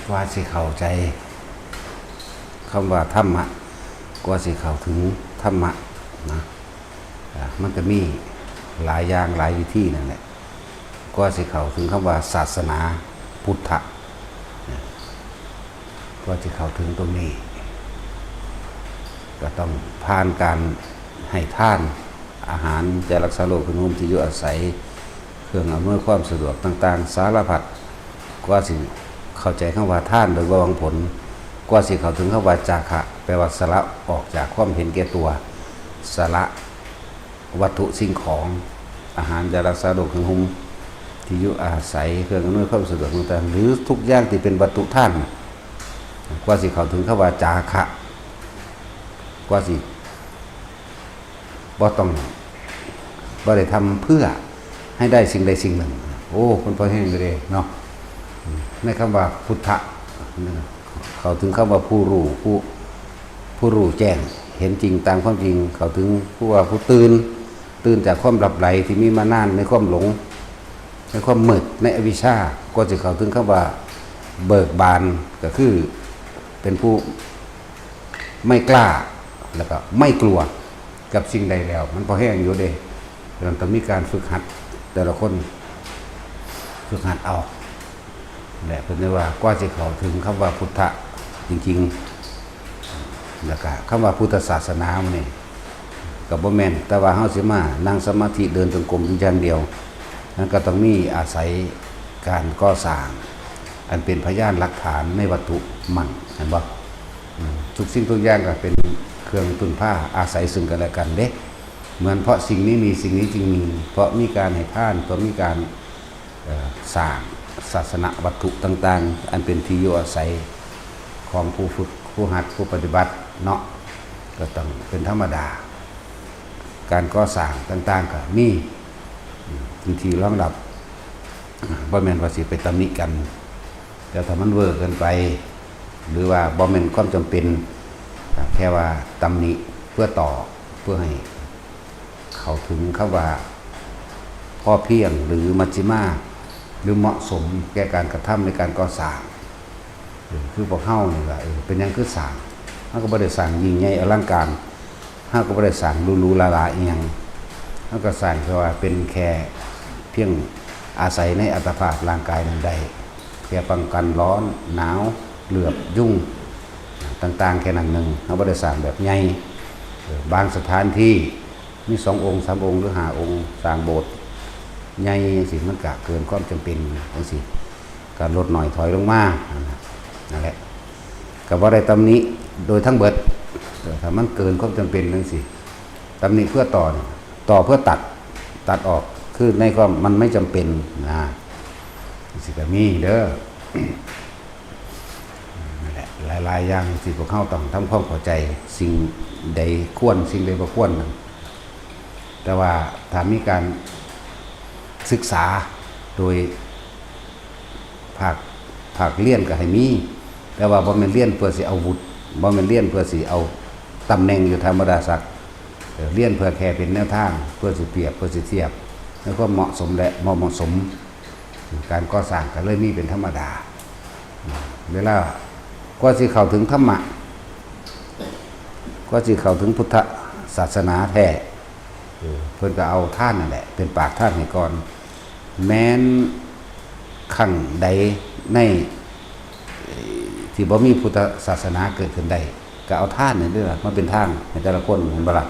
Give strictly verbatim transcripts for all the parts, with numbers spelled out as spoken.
กว่าสิเข้าใจคำว่าธรรมะ กว่าสิเข้าถึงธรรมะนะ อ่า มันก็มีหลายอย่างหลายวิธีนั่นแหละ กว่าสิเข้าถึงคำว่าศาสนาพุทธะนะ กว่าสิเข้าถึงตรงนี้ ก็ต้องผ่านการให้ทาน อาหาร ยารักษาโรค เครื่องนุ่งห่ม ที่อยู่อาศัย เครื่องอำนวยความสะดวกต่างๆ สารพัด กว่าสิเข้าใจคำว่าทานโดยบ่หวังผล กว่าสิเข้าถึงคำว่าจาคะ แปลว่าสละออกจากความเห็นแก่ตัว สละวัตถุสิ่งของ อาหาร ยารักษาโรค เครื่องนุ่งห่ม ที่อยู่อาศัย เครื่องอำนวยความสะดวกต่างๆ หรือทุกอย่างที่เป็นวัตถุทาน กว่าสิเข้าถึงคำว่าจาคะ กว่าสิ บ่ต้อง บ่ได้ทำเพื่อให้ได้สิ่งใดสิ่งหนึ่ง โอ้ มันพอแห้งอยู่เด้เนาะ ในคำว่าพุทธะ เข้าถึงคำว่าผู้รู้ ผู้ ผู้รู้แจ้ง เห็นจริงตามความจริง เข้าถึงผู้ว่าผู้ตื่น ตื่นจากความหลับไหลที่มีมานานในความหลง ในความมืด ในอวิชชา กว่าสิเข้าถึงคำว่าเบิกบาน ก็คือเป็นผู้ไม่กล้า แล้วก็ไม่กลัวกับสิ่งใดแล้ว มันพอแห้งอยู่เด้ มันต้องมีการฝึกหัด แต่ละคนฝึกหัดเอา และเพิ่นได้ว่ากว่าสิเข้าถึงคำว่าพุทธะจริงๆ แล้วก็คำว่าพุทธศาสนามันนี่ก็บ่แม่น แต่ว่าเฮาสิมานั่งสมาธิเดินจงกรมอยู่อย่างเดียว มันก็ต้องมีอาศัยการก่อสร้าง อันเป็นพยานหลักฐานในวัตถุมั่ง เห็นบ่ อืม ทุกสิ่งทุกอย่างก็เป็นเครื่องพึ่งพาอาศัยซึ่งกันและกันเด้ เหมือนเพราะสิ่งนี้มีสิ่งนี้จึงมี เพราะมีการให้ทาน เพราะมีการ เอ่อ สร้างศาสนวัตถุต่างๆ อันเป็นที่อยู่อาศัยของผู้ฝึก ผู้หัด ผู้ปฏิบัติเนาะ ก็ต้องเป็นธรรมดา การก่อสร้างต่างๆ ก็มี อืม พื้นที่รองรับ อ่า บ่แม่นว่าสิไปตำหนิกัน แต่ถ้ามันเวอร์เกินไป หรือว่าบ่แม่นความจำเป็น อ่า แค่ว่าตำหนิเพื่อต่อ เพื่อให้เข้าถึงคำว่าพอเพียง หรือมัชฌิมา หรือเหมาะสมแก่การกระทำในการก่อสร้าง เออ คือพวกเฮานี่ล่ะ เออ เป็นหยังคือสร้าง เฮาก็บ่ได้สร้างยิ่งใหญ่อลังการ เฮาก็บ่ได้สร้างหรูๆหราๆอิหยัง เฮาก็สร้างแค่ว่าเป็นแค่เพียงอาศัยในอัตภาพร่างกายนั้นได้ แค่ป้องกันร้อน หนาว เหลือบ ยุง ต่างๆ แค่นั้นหนึ่ง เฮาบ่ได้สร้างแบบใหญ่ เออ บางสถานที่มีสององค์ สามองค์ หรือห้าองค์ สร้างโบสถ์ใหญ่จังซี้ มันก็เกินความจำเป็นจังซี้ ก็ลดน้อยถอยลงมา นั่นน่ะ นั่นแหละ ก็บ่ได้ตำหนิโดยทั้งเบิด เออ ถ้ามันเกินความจำเป็นจังซี้ ตำหนิเพื่อต่อนี่ ต่อเพื่อตัด ตัดออก คือในความมันไม่จำเป็นนะ จังซี้ก็มีเด้อ นั่นแหละ หลายๆอย่างที่พวกเฮาต้องทำความเข้าใจ สิ่งใดควร สิ่งใดบ่ควรนั่น แต่ว่าถ้ามีการศึกษาโดยภาค ภาคเรียนก็ให้มี แต่ว่าบ่แม่นเรียนเพื่อสิเอาวุฒิ บ่แม่นเรียนเพื่อสิเอาตำแหน่งอยู่ธรรมดาศักดิ์ เอ่อ เรียนเพื่อแค่เป็นแนวทาง เพื่อสิเปรียบ เพื่อสิเทียบ ในความเหมาะสมและบ่เหมาะสม การก่อสร้างก็เลยมีเป็นธรรมดา เวลากว่าสิเข้าถึงธรรมะ กว่าสิเข้าถึงพุทธศาสนาแท้ เออ เพิ่นก็เอาทานนั่นแหละ เป็นปากทานให้ก่อน แม้นครั้งใดใน เอ่อ ที่บ่มีพุทธศาสนาเกิดขึ้นได้ ก็เอาทานนี่เด้อมาเป็นทางให้แต่ละคน เห็นบ่ล่ะ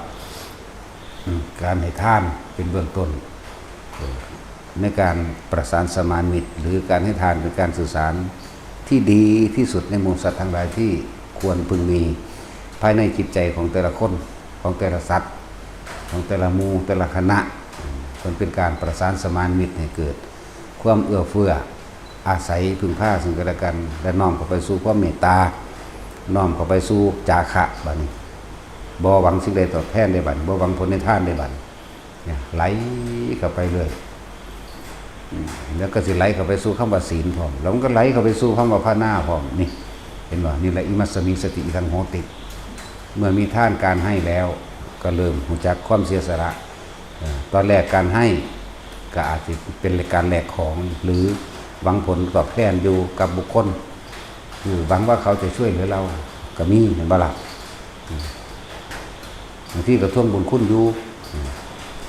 อืม การให้ทานเป็นเบื้องต้น เออ ในการประสานสมานมิตร หรือการให้ทานเป็นการสื่อสารที่ดีที่สุดในหมู่สัตว์ทั้งหลายที่ควรพึงมีภายในจิตใจของแต่ละคน ของแต่ละสัตว์ ของแต่ละหมู่แต่ละคณะ มันเป็นการประสานสมานมิตรให้เกิดความเอื้อเฟื้อ อาศัยพึ่งพาซึ่งกันและกัน และน้อมเข้าไปสู่ความเมตตา น้อมเข้าไปสู่จาคะ บัดนี้ บ่หวังสิ่งใดตอบแทนได้บัดนี้ บ่หวังผลในทานได้บัดนี้ เนี่ย ไหลเข้าไปเรื่อย อืม แล้วก็สิไหลเข้าไปสู่คำว่าศีลพร้อม แล้วมันก็ไหลเข้าไปสู่คำว่าภาวนาพร้อม นี่ เห็นบ่ นี่แหละ อิมัสสมิงสติอิทังโหติ เมื่อมีทานการให้แล้ว ก็เริ่มรู้จักความเสียสละ เอ่อ ตอนแรกการให้ก็อาจจะเป็นการแลกของ หรือหวังผลตอบแทนอยู่กับบุคคล คือหวังว่าเขาจะช่วยเหลือเรา ก็มี เห็นบ่ล่ะ อืม บางทีก็ทวงบุญคุณอยู่ อืม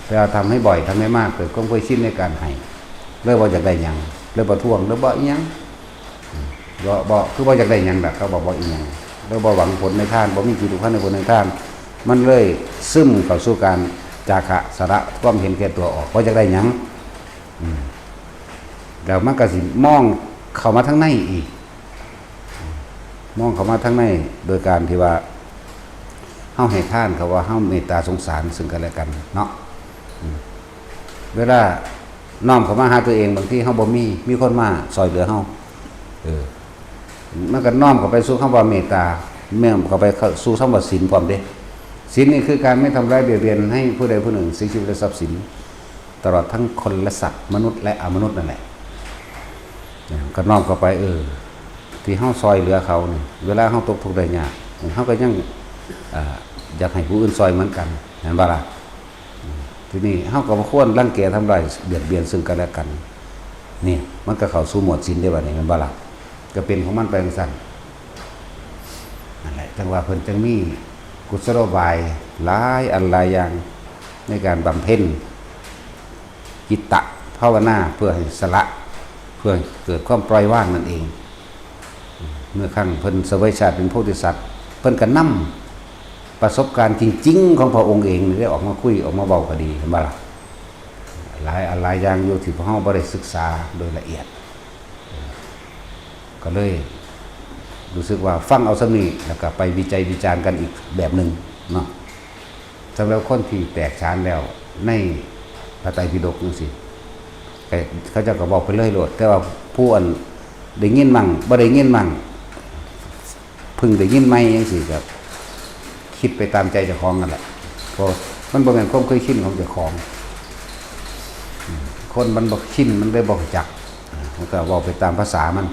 แต่ว่าทำให้บ่อย ทำให้มาก เกิดความเคยชินในการให้ เลยบ่อยากได้หยัง เลยบ่ทวง เลยบ่อิหยัง อืม บ่ บ่ คือบ่อยากได้หยังดอก เขาบอกบ่อิหยัง เลยบ่หวังผลในทาน บ่มีจิตผูกพันในผลในทาน มันเลยซึมเข้าสู่การจาคะ สละความเห็นแก่ตัวออก บ่อยากได้หยัง อืม แล้วมันก็สิมองเข้ามาทางในอีก มองเข้ามาทางใน โดยการที่ว่า เฮาให้ทาน เขาว่าเฮาเมตตาสงสารซึ่งกันและกันเนาะ อืม เวลาน้อมเข้ามาหาตัวเอง บางทีเฮาบ่มี มีคนมาซอยเหลือเฮา เออ มันก็น้อมเข้าไปสู่คำว่าเมตตา น้อมเข้าไปสู่คำว่าศีลพร้อมเด้ ศีลนี่คือการไม่ทำร้ายเบียดเบียนให้ผู้ใดผู้หนึ่ง เสียชีวิตและทรัพย์สิน ตลอดทั้งคนและสัตว์ มนุษย์และอมนุษย์นั่นแหละ เนี่ย ก็น้อมเข้าไป เออ ที่เฮาซอยเหลือเขานี่ เวลาเฮาตกทุกข์ได้ยาก เฮาก็ยัง อ่า อยากให้ผู้อื่นซอยเหมือนกัน เห็นบ่ล่ะ อืม ทีนี้เฮาก็บ่ควรรังแกทำร้ายเบียดเบียนซึ่งกันและกัน นี่ มันก็เข้าสู่หมวดศีลได้บัดนี้ แม่นบ่ล่ะ ก็เป็นของมันไปจั่งซั้น นั่นแหละ จั่งว่าเพิ่นจั่งมีกุศโลบายหลายอันหลายอย่าง ในการบำเพ็ญจิตตะภาวนา เพื่อให้สละ เพื่อให้เกิดความปล่อยวางนั่นเอง เมื่อครั้งเพิ่นเสวยชาติเป็นโพธิสัตว์ เพิ่นก็นำประสบการณ์จริงๆของพระองค์เองนี่ได้ออกมาคุย ออกมาเว้าก็ดี เห็นบ่ล่ะ หลายอันหลายอย่างอยู่ที่พวกเฮาบ่ได้ศึกษาโดยละเอียด ก็เลยรู้สึกว่าฟังเอาส่ำนี้ แล้วก็ไปวิจัยวิจารณ์กันอีกแบบหนึ่งเนาะ สำหรับคนที่แตกฉานแล้วในพระไตรปิฎกจั่งซี้ ก็เขาเจ้าก็บอกไปเลยโลด แต่ว่าผู้อันได้ยินมั่ง บ่ได้ยินมั่ง เพิ่งได้ยินใหม่จั่งซี้ ก็คิดไปตามใจเจ้าของนั่นแหละ เพราะมันบ่แม่นความเคยชินของเจ้าของ อืม คนมันบ่ชิน มันเลยบ่รู้จัก อ่า มันก็เว้าไปตามภาษามัน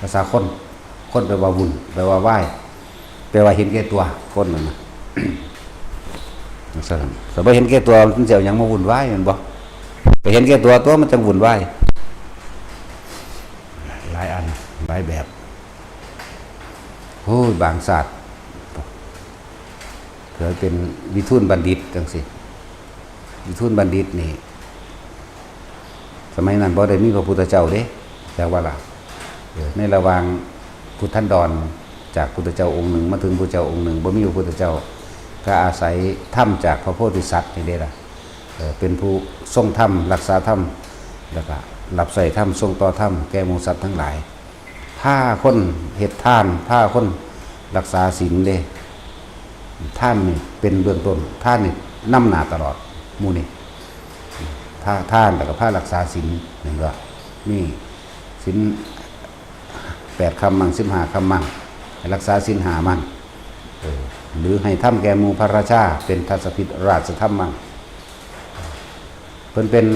ภาษาคน คนแปลว่าวุ่น แปลว่าวาย แปลว่าเห็นแก่ตัว คนนั่นน่ะ จั่งซั้น ถ้าบ่เห็นแก่ตัว มันสิเอาหยังมาวุ่นวาย แม่นบ่ ไปเห็นแก่ตัว ตัวมันจั่งวุ่นวาย หลายอัน หลายแบบ โอ้ย บางชาติ เกิดเป็นวิทูลบัณฑิตจั่งซี้ วิทูลบัณฑิตนี่ สมัยนั้นบ่ได้มีพระพุทธเจ้าเด้ จักว่าล่ะ เออ ในระหว่างพุทธันดร จากพุทธเจ้าองค์หนึ่งมาถึงพุทธเจ้าองค์หนึ่ง บ่มีพระพุทธเจ้า ก็อาศัยธรรมจากพระโพธิสัตว์นี่เด้ล่ะ เออ เป็นผู้ทรงธรรม รักษาธรรม แล้วก็รับใช้ธรรม ส่งต่อธรรมแก่หมู่สัตว์ทั้งหลาย พาคนเฮ็ดทาน พาคนรักษาศีลเด้ ทานนี่เป็นเบื้องต้น ทานนี่นำหน้าตลอด หมู่นี่ ทา- ทานแล้วก็พารักษาศีล แม่นบ่ มีศีลแปดค่ำมั่ง สิบห้าค่ำมั่ง ให้รักษาศีลห้ามั่ง เออ หรือให้ธรรมแก่หมู่พระราชา เป็นทัศพิธราชธรรมมั่ง เพิ่นเป็น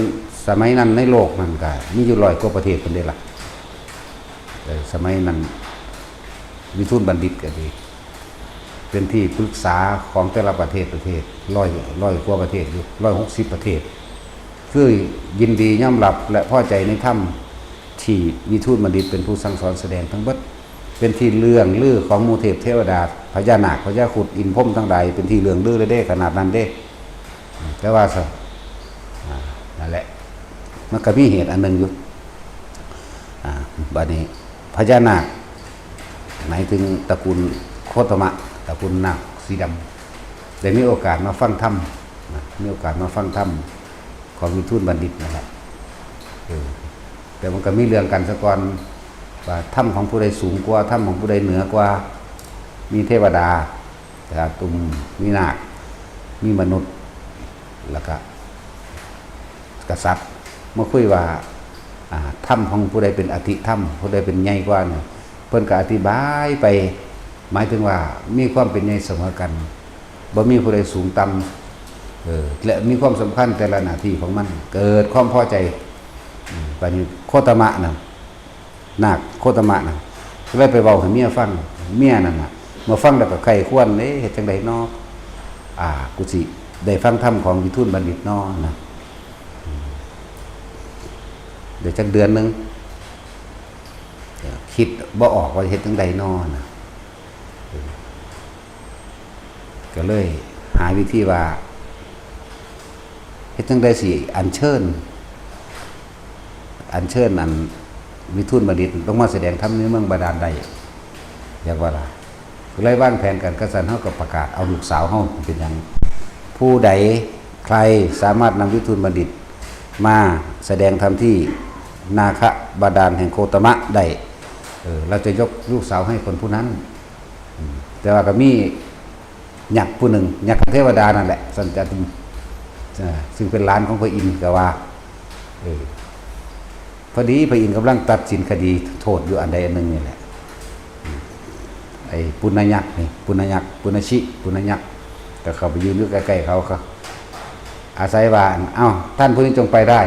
สมัยนั้นในโลกนั่นก็มีอยู่ร้อยกว่าประเทศพุ้นเด้ล่ะ เออ สมัยนั้นวิทูลบัณฑิตก็ดี เป็นที่ปรึกษาของแต่ละประเทศ ประเทศ ร้อย ร้อยกว่าประเทศอยู่ ร้อยหกสิบประเทศ คือยินดียอมรับและพอใจในธรรมที่วิทูลบัณฑิตเป็นผู้สั่งสอนแสดงทั้งเบิด เป็นที่เลื่องลือของหมู่เทพเทวดา พญานาค พญาครุฑ อินทร์พรหมทั้งหลาย เป็นที่เลื่องลือเลยเด้ ขนาดนั้นเด้ แต่ว่าซะ อ่า นั่นแหละ มันก็มีเหตุอันหนึ่งอยู่ อ่า บัดนี้พญานาค หมายถึงตระกูลโคตมะ ตระกูลนาคสีดำ ได้มีโอกาสมาฟังธรรมนะ มีโอกาสมาฟังธรรมของวิทูลบัณฑิตนั่นแหละ เออ แต่มันก็มีเรื่องกันซะก่อน ว่าธรรมของผู้ใดสูงกว่า ธรรมของผู้ใดเหนือกว่า มีเทวดา พญาตุม มีนาค มีมนุษย์ แล้วก็กษัตริย์ มาคุยว่า อ่า ธรรมของผู้ใดเป็นอธิธรรม ผู้ใดเป็นใหญ่กว่าเนี่ย เพิ่นก็อธิบายไป หมายถึงว่ามีความเป็นใหญ่เสมอกัน บ่มีผู้ใดสูงต่ำ เออ และมีความสำคัญแต่ละหน้าที่ของมัน เกิดความพอใจ อืม บัดนี้โคตมะน่ะ นาคโคตมะน่ะ ก็เลยไปเว้าให้เมียฟัง เมียนั่นน่ะ เมื่อฟังแล้วก็ใคร่ครวญ เอ๊ะ เฮ็ดจั่งใดน้อ อ่า กูสิได้ฟังธรรมของวิทูลบัณฑิตน้อนะ อืม ได้จักเดือนหนึ่ง เอ่อ ค คิดบ่ออกว่าเฮ็ดจั่งใดน้อนะ เออ ก็เลยหาวิธีว่า เฮ็ดจั่งใดสิอัญเชิญ อัญเชิญอันวิทูลบัณฑิตลงมาแสดงธรรมในเมืองบาดาลได้ อยากว่าล่ะ ก็เลยวางแผนกัน กษัตริย์เฮาก็ประกาศเอาลูกสาวเฮาเป็นหยัง ผู้ใดใครสามารถนำวิทูลบัณฑิตมาแสดงธรรมที่นาคบาดาลแห่งโคตมะได้ เออ เราจะยกลูกสาวให้คนผู้นั้น อืม แต่ว่าก็มียักษ์ผู้หนึ่ง ยักษ์เทวดานั่นแหละ สันจะ เอ่อ ซึ่งเป็นหลานของพระอินทร์ก็ว่า เออ พอดีพระอินทร์กำลังตัดสินคดีโทษอยู่อันใดอันหนึ่งนี่แหละ ไอ้ปุณยักษ์นี่ ปุณยักษ์ ปุณชิ ปุณยักษ์ ก็เข้าไปยืนอยู่ใกล้ๆเขา ก็อาศัยว่า เอ้า ท่านผู้นี้จงไปได้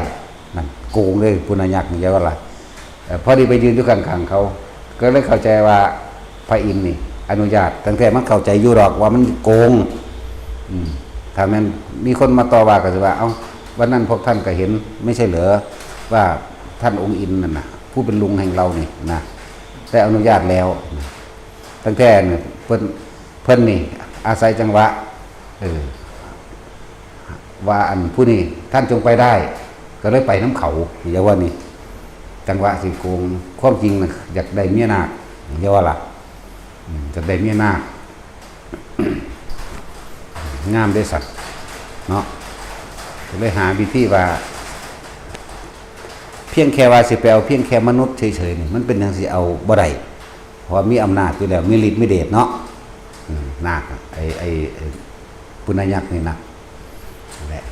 นั่น โกงเลย ปุณยักษ์นี่ เรียกว่าอะไร เอ่อ พอดีไปยืนอยู่ข้างๆเขา ก็เลยเข้าใจว่าพระอินทร์นี่อนุญาต ตั้งแต่มันเข้าใจอยู่ดอกว่ามันโกง อืม ถ้าแม่นมีคนมาต่อว่าก็สิว่า เอ้า วันนั้นพวกท่านก็เห็นไม่ใช่เหรอ ว่าท่านองค์อินทร์นั่นน่ะ ผู้เป็นลุงแห่งเรานี่นะ ได้อนุญาตแล้ว ตั้งแต่เนี่ยเพิ่น เพิ่นนี่อาศัยจังหวะ เออ ว่าอันผู้นี้ท่านจงไปได้ ก็เลยไปนำเขา อย่าว่านี่ จังหวะสิโกง ความจริงน่ะอยากได้เมียนาค อย่าว่าล่ะ อืม อยากได้เมียนาค งามเด้สัตว์ เนาะ ก็เลยหาวิธีว่า เพียงแค่ว่าสิไปเอาเพียงแค่มนุษย์เฉยๆนี่ มันเป็นจั่งสิเอาบ่ได้ เพราะว่ามีอำนาจอยู่แล้ว มีฤทธิ์มีเดชเนาะ อืม นาคอะ ไอ้ ไอ้ ไอ้ปุณยักษ์นี่นะ นั่นแหละ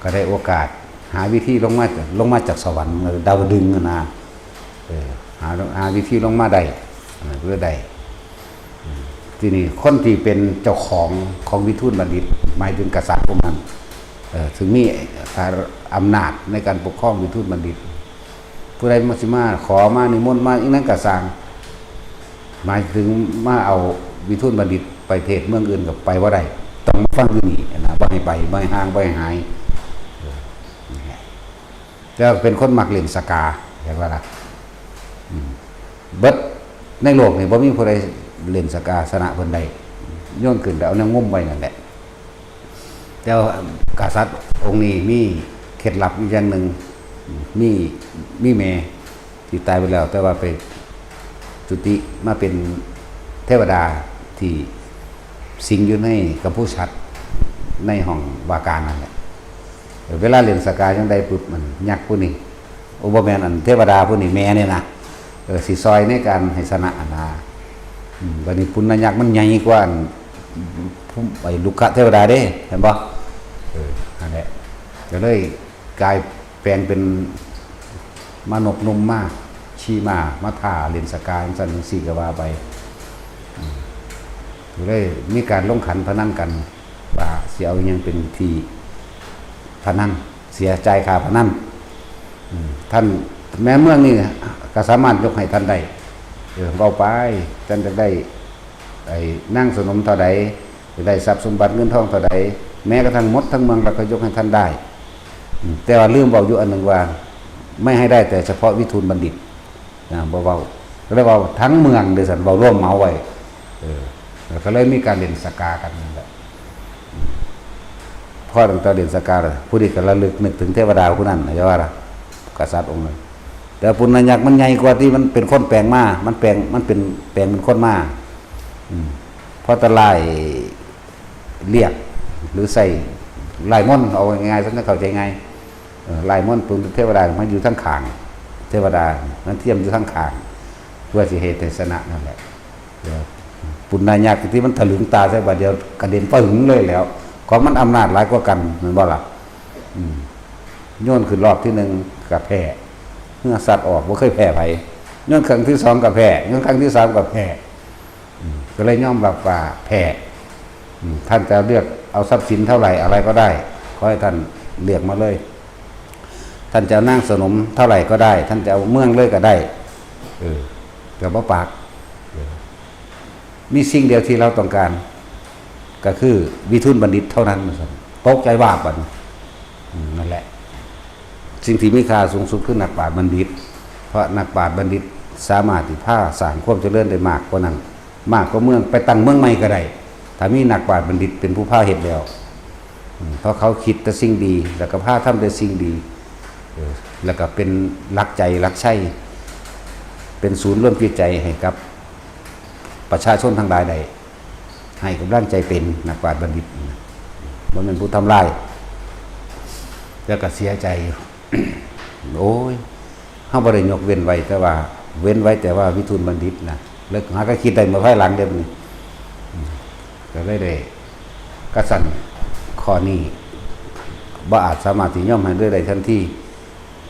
ก็ได้โอกาส หาวิธีลงมา ลงมาจากสวรรค์ เออ ดาวดึงส์อะนะ เออ หา หาวิธีลงมาได้ เออ เพื่อได้ อืม ทีนี้คนที่เป็นเจ้าของของวิทูลบัณฑิต หมายถึงกษัตริย์พวกนั้น เออ ซึ่งมี อ่า อำนาจในการปกครองวิทูลบัณฑิต ผู้ใดมาสิมาขอมานิมนต์มาอีหยังก็ซ่าง หมายถึงมาเอาวิทูลบัณฑิตไปเทศน์เมืองอื่นก็ไปบ่ได้ ต้องมาฟังอยู่นี่นะ บ่ให้ไป บ่ให้ห่าง บ่ให้หาย เออ นี่แหละ แต่ว่าเป็นคนมักเล่นสกา เห็นบ่ล่ะ อืม เบิดในโลกนี่บ่มีผู้ใดเล่นสกาชนะเพิ่นได้ ย้อนขึ้นไปเอาแนวงมไว้นั่นแหละ แต่ว่ากษัตริย์องค์นี้มีเคล็ดลับอีกอย่างหนึ่ง มี มีแม่ที่ตายไปแล้ว แต่ว่าไปจุติมาเป็นเทวดาที่สิงอยู่ในกัมพูชัด ในห้องว่าการนั่นแหละ เวลาเล่นสกาจั่งใดปุ๊บ มันยักษ์ผู้นี้ โอ้ บ่แม่น อันเทวดาผู้นี้ แม่นี่นะ เออ สิซอยในการให้ชนะนะ อืม บัดนี้ปุณยักษ์มันใหญ่กว่าอัน ไอ้ลุกขะเทวดาเด้ เห็นบ่ เออ นั่นแหละ ก็เลยกลายแปลงเป็นมนกหนุ่มมา ขี่ม้ามาท้าเล่นสกาจั่งซั้นจั่งซี้ก็ว่าไป อืม ก็เลยมีการลงขันพนันกัน ว่าสิเอาอิหยังเป็นที่พนัน เสียจ่ายค่าพนัน อืม ท่านแม่เมืองนี่ก็สามารถยกให้ท่านได้ เออ เว้าไป ท่านจะได้ ไอ้นางสนมเท่าใด จะได้ทรัพย์สมบัติเงินทองเท่าใด แม้กระทั่งหมดทั้งเมืองเราก็ยกให้ท่านได้ อืม แต่ว่าลืมบอกอยู่อันหนึ่งว่า ไม่ให้ได้แต่เฉพาะวิทูลบัณฑิต นะ บ่เว้า ก็เลยเว้าทั้งเมืองเด้อซั่น เว้ารวมเหมาไว้ เออ แล้วก็เลยมีการเล่นสกากันนั่นแหละ อืม พอตั้งแต่เล่นสกาแล้ว ผู้นี้ก็ระลึกนึกถึงเทวดาผู้นั้นนะ อย่าว่าล่ะ กษัตริย์องค์นั้น แต่ปุณยักษ์มันใหญ่กว่าที่มันเป็นคนแปลงมา มันแปลง มันเป็นแปลงเป็นคนมา อืม พอตะไลเรียก หรือใส่ไล่มนต์ เอาง่ายๆ ซะจะเข้าใจง่าย เออ ไล่มนต์ปุณเทวดามาอยู่ทั้งข้าง เทวดามันเทียมอยู่ทั้งข้าง เพื่อสิเหตุให้ชนะนั่นแหละ เดี๋ยวปุณณายักษ์ที่มันถลึงตาใส่บาดเดียวกระเด็นปึ้งเลยแล้ว ของมันอำนาจหลายกว่ากันแม่นบ่ล่ะ อืม โยนขึ้นรอบที่หนึ่งก็แพ้ เฮือสัตว์ออกบ่เคยแพ้ไผ โยนครั้งที่สองก็แพ้ โยนครั้งที่สามก็แพ้ อืม ก็เลยยอมรับว่าแพ้ อืม ท่านจะเลือกเอาทรัพย์สินเท่าไหร่อะไรก็ได้ ขอให้ท่านเลือกมาเลย ท่านจะเอานางสนมเท่าไหร่ก็ได้ ท่านจะเอาเมืองเลยก็ได้ เออ ก็บ่ปาก เออ มีสิ่งเดียวที่เราต้องการ ก็คือวิทูลบัณฑิตเท่านั้น ตกใจวาบบัดนี้ อืม นั่นแหละ สิ่งที่มีค่าสูงสุดคือนักปราชญ์บัณฑิต เพราะนักปราชญ์บัณฑิต สามารถที่พาสร้างความเจริญได้มากกว่านั้น มากกว่าเมือง ไปตั้งเมืองใหม่ก็ได้ ถ้ามีนักปราชญ์บัณฑิตเป็นผู้พาเฮ็ดแล้ว อืม เพราะเขาคิดแต่สิ่งดี แล้วก็พาทำแต่สิ่งดี เออ แล้วก็เป็นหลักใจหลักชัย เป็นศูนย์รวมจิตใจให้กับประชาชนทั้งหลายได้ ให้กำลังใจเป็นนักปราชญ์บัณฑิตนะ บ่แม่นผู้ทำลาย แล้วก็เสียใจอยู่ โอ้ย เฮาบ่ได้ยกเว้นไว้ แต่ว่าเว้นไว้แต่ว่าวิทูลบัณฑิตนะ แล้วหาก็คิดได้เมื่อภายหลังเด้อบัดนี้ อืม ก็เลยได้ กะซั้น ข้อนี้ บ่อาจสามารถที่ยอมให้เลยได้ทันที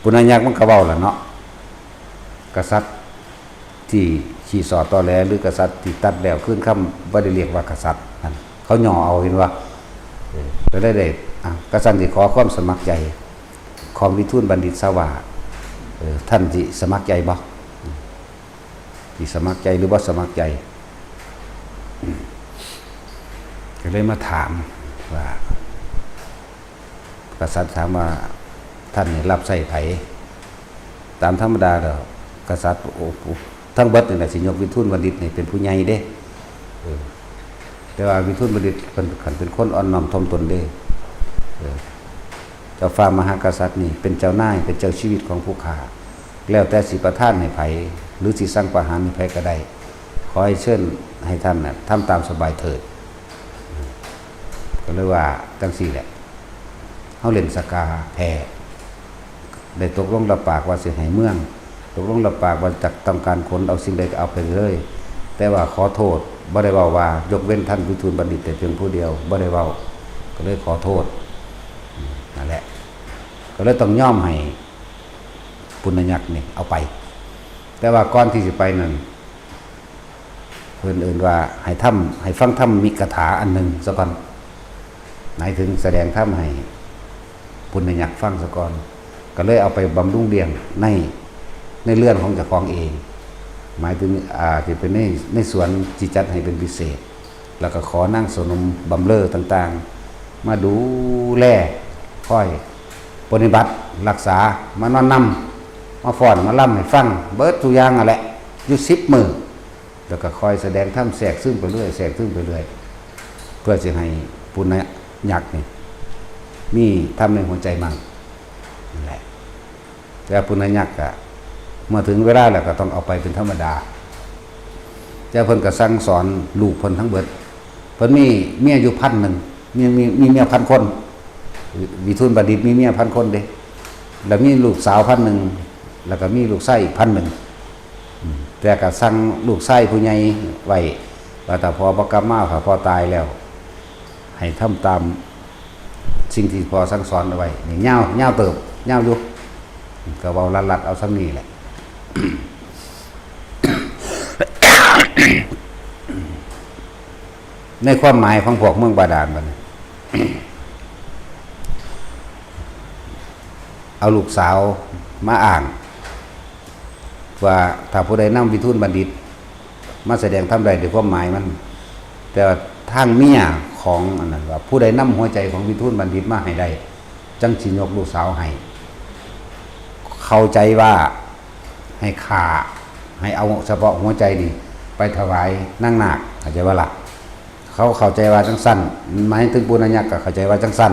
ปุณณยักษ์มันก็เว้าล่ะเนาะ กษัตริย์ที่ขี้ซ้อตอแหล หรือกษัตริย์ที่ตัดแล้วคืนคำ บ่ได้เรียกว่ากษัตริย์นั่น เขาย่อเอา เห็นบ่ เออ ก็เลยได้ อ่ะ กะซั้นสิขอความสมัครใจของวิทูลบัณฑิตซะว่า เออ ท่านสิสมัครใจบ่ สิสมัครใจหรือบ่สมัครใจ ก็เลยมาถามว่า กษัตริย์ถามว่า ท่านนี่รับใช้ไผ ตามธรรมดาแล้ว กษัตริย์ โอ้ ทั้งเบิดนี่แหละสิยกวิทูลบัณฑิตนี่เป็นผู้ใหญ่เด้ เออ แต่ว่าวิทูลบัณฑิตเพิ่นคันเป็นคนอ่อนน้อมถ่อมตนเด้ เออ เจ้าฟ้ามหากษัตริย์นี่เป็นเจ้านาย เป็นเจ้าชีวิตของผู้ข้า แล้วแต่สิประทานให้ไผ หรือสิสั่งประหารให้ไผก็ได้ ขอให้เชิญให้ท่านน่ะทำตามสบายเถิด ก็เลยว่าจั่งซี้แหละ เฮาเล่นสกาแพ้ ได้ตกลงรับปากว่าสิให้เมือง ตกลงรับปากว่าจะต้องการขนเอาสิ่งใดก็เอาไปเลย แต่ว่าขอโทษ บ่ได้เว้าว่ายกเว้นท่านวิทูลบัณฑิตแต่เพียงผู้เดียว บ่ได้เว้า ก็เลยขอโทษ อืม นั่นแหละ ก็เลยต้องยอมให้ปุณณยักษ์นี่เอาไป แต่ว่าก่อนที่สิไปนั่น เพิ่นเอิ้นว่าให้ทำ ให้ฟังธรรมิกถาอันหนึ่งซะก่อน หมายถึงแสดงธรรมให้ปุณณยักษ์ฟังซะก่อน ก็เลยเอาไปบำรุงเลี้ยงใน ในเรือนของเจ้าของเอง หมายถึง อ่า ที่เป็นใน ในสวนที่จัดให้เป็นพิเศษ แล้วก็ขอนางสนมบำเรอต่างๆ มาดูแล คอยปฏิบัติรักษา มานอนนำ มาฟ้อน มาลำให้ฟัง เบิดทุกอย่างนั่นแหละ อยู่สิบมื้อ แล้วก็คอยแสดงธรรมแทรกซึมไปเรื่อย แทรกซึมไปเรื่อย เพื่อสิให้ปุณณยักษ์นี่ มีธรรมในหัวใจมั่ง นั่นแหละ แต่ปุณณยักษ์อะ เมื่อถึงเวลาแล้วก็ต้องเอาไปเป็นธรรมดา แต่เพิ่นก็สั่งสอนลูกเพิ่นทั้งเบิด เพิ่นมีเมียอยู่พันหนึ่ง มี มี มีเมียพันคน วิทูลบัณฑิตมีเมียพันคนเด้ แล้วมีลูกสาวพันหนึ่ง แล้วก็มีลูกชายอีกพันหนึ่ง อืม แต่ก็สั่งลูกชายผู้ใหญ่ไว้ ว่าถ้าพ่อบ่กลับมา ถ้าพ่อตายแล้ว ให้ทำตามสิ่งที่พ่อสั่งสอนเอาไว้ นี่ยาว ยาวเติบ ยาวอยู่ ก็เว้าลัดๆ เอาส่ำนี้แหละ ในความหมายของพวกเมืองบาดาลบัดนี้ เอาลูกสาวมาอ้าง ว่าถ้าผู้ใดนำวิทูลบัณฑิต มาแสดงธรรมได้ด้วยความหมายมัน แต่ว่าทางเมียของอันนั้นว่า ผู้ใดนำหัวใจของวิทูลบัณฑิตมาให้ได้ จั่งสิยกลูกสาวให้ เข้าใจว่าให้ฆ่า ให้เอาเฉพาะหัวใจนี่ไปถวายนางนาค เข้าใจบ่ล่ะ เขาเข้าใจว่าจั่งซั้น หมายถึงปุณณยักษ์ก็เข้าใจว่าจั่งซั้น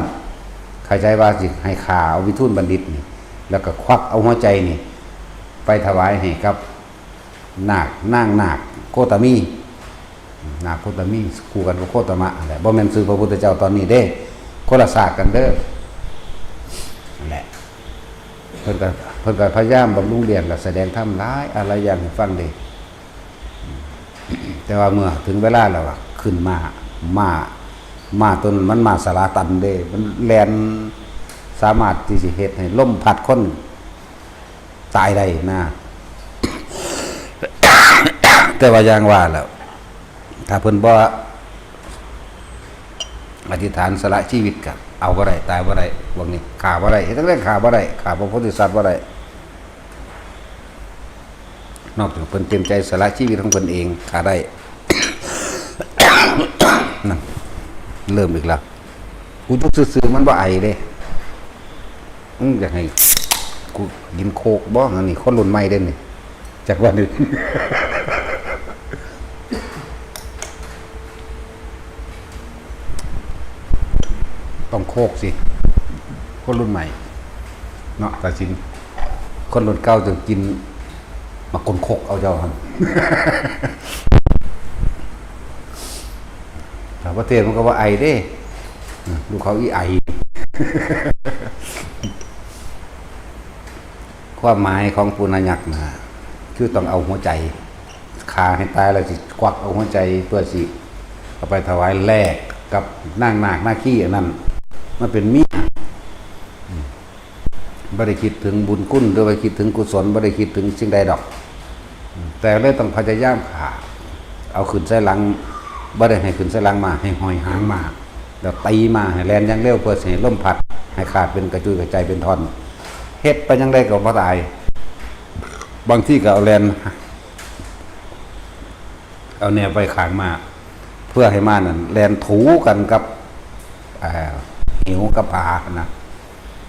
เข้าใจว่าสิให้ฆ่าเอาวิทูลบัณฑิตนี่ แล้วก็ควักเอาหัวใจนี่ ไปถวายให้กับนาค นางนาคโคตมี นาคโคตมี คู่กันกับโคตมะนั่นแหละ บ่แม่นชื่อพระพุทธเจ้าตอนนี้เด้ คนละศาสตร์กันเด้อ นั่นแหละ เพิ่นก็ เพิ่นก็พยายามบำรุงเลี้ยง และแสดงธรรมหลายอะไรอย่างให้ฟังเด้ แต่ว่าเมื่อถึงเวลาแล้วอะ ขึ้นม้า ม้า ม้าตัวนั้นมันม้าสลาตันเด้ มันแล่น สามารถที่สิเฮ็ดให้ลมพัดคนตายได้นะ แต่ว่าอย่างว่าแล้ว ถ้าเพิ่นบ่อธิษฐานสละชีวิตก็เอาบ่ได้ ตายบ่ได้ พวกนี้ฆ่าบ่ได้ เฮ็ดจั่งใดฆ่าบ่ได้ ฆ่าพระโพธิสัตว์บ่ได้ นอกจากเพิ่นเต็มใจสละชีวิตของเพิ่นเองฆ่าได้ นั่น เริ่มอีกแล้ว กูจุกซื่อๆ มันบ่ไอเด้ มึงอยากให้กูกินโคกบ่ อันนี้คนรุ่นใหม่เด้นี่ จากวันนี้ ต้องโคกสิ คนรุ่นใหม่ เนาะ ตาสิน คนรุ่นเก่าจะกิน มาคนโคกเอาเจ้าหั่น แต่ประเทศมันก็ว่าไอเด้ ลูกเขาอีไอ ความหมายของปุณยักษ์นะ คือต้องเอาหัวใจ ฆ่าให้ตายแล้วสิควักเอาหัวใจเพื่อสิเอาไปถวายแลกกับนางนาคนาคีอันนั้น มันเป็นเมีย บ่ได้คิดถึงบุญคุณ หรือว่าคิดถึงกุศล บ่ได้คิดถึงสิ่งใดดอก แต่เลยต้องพยายามฆ่า เอาขึ้นใส่หลัง บ่ได้ให้ขึ้นใส่หลังมา ให้ห้อยหางมา แล้วตีมา ให้แล่นอย่างเร็ว เพื่อสิให้ลมพัด ให้ขาดเป็นกระจุยกระจายเป็นท่อน เฮ็ดไปจั่งใดก็บ่ตาย บางทีก็เอาแล่น เอาแนวไปข้างมา เพื่อให้ม้านั่นแล่นถูกันกับ อ่า เหวกับผานะ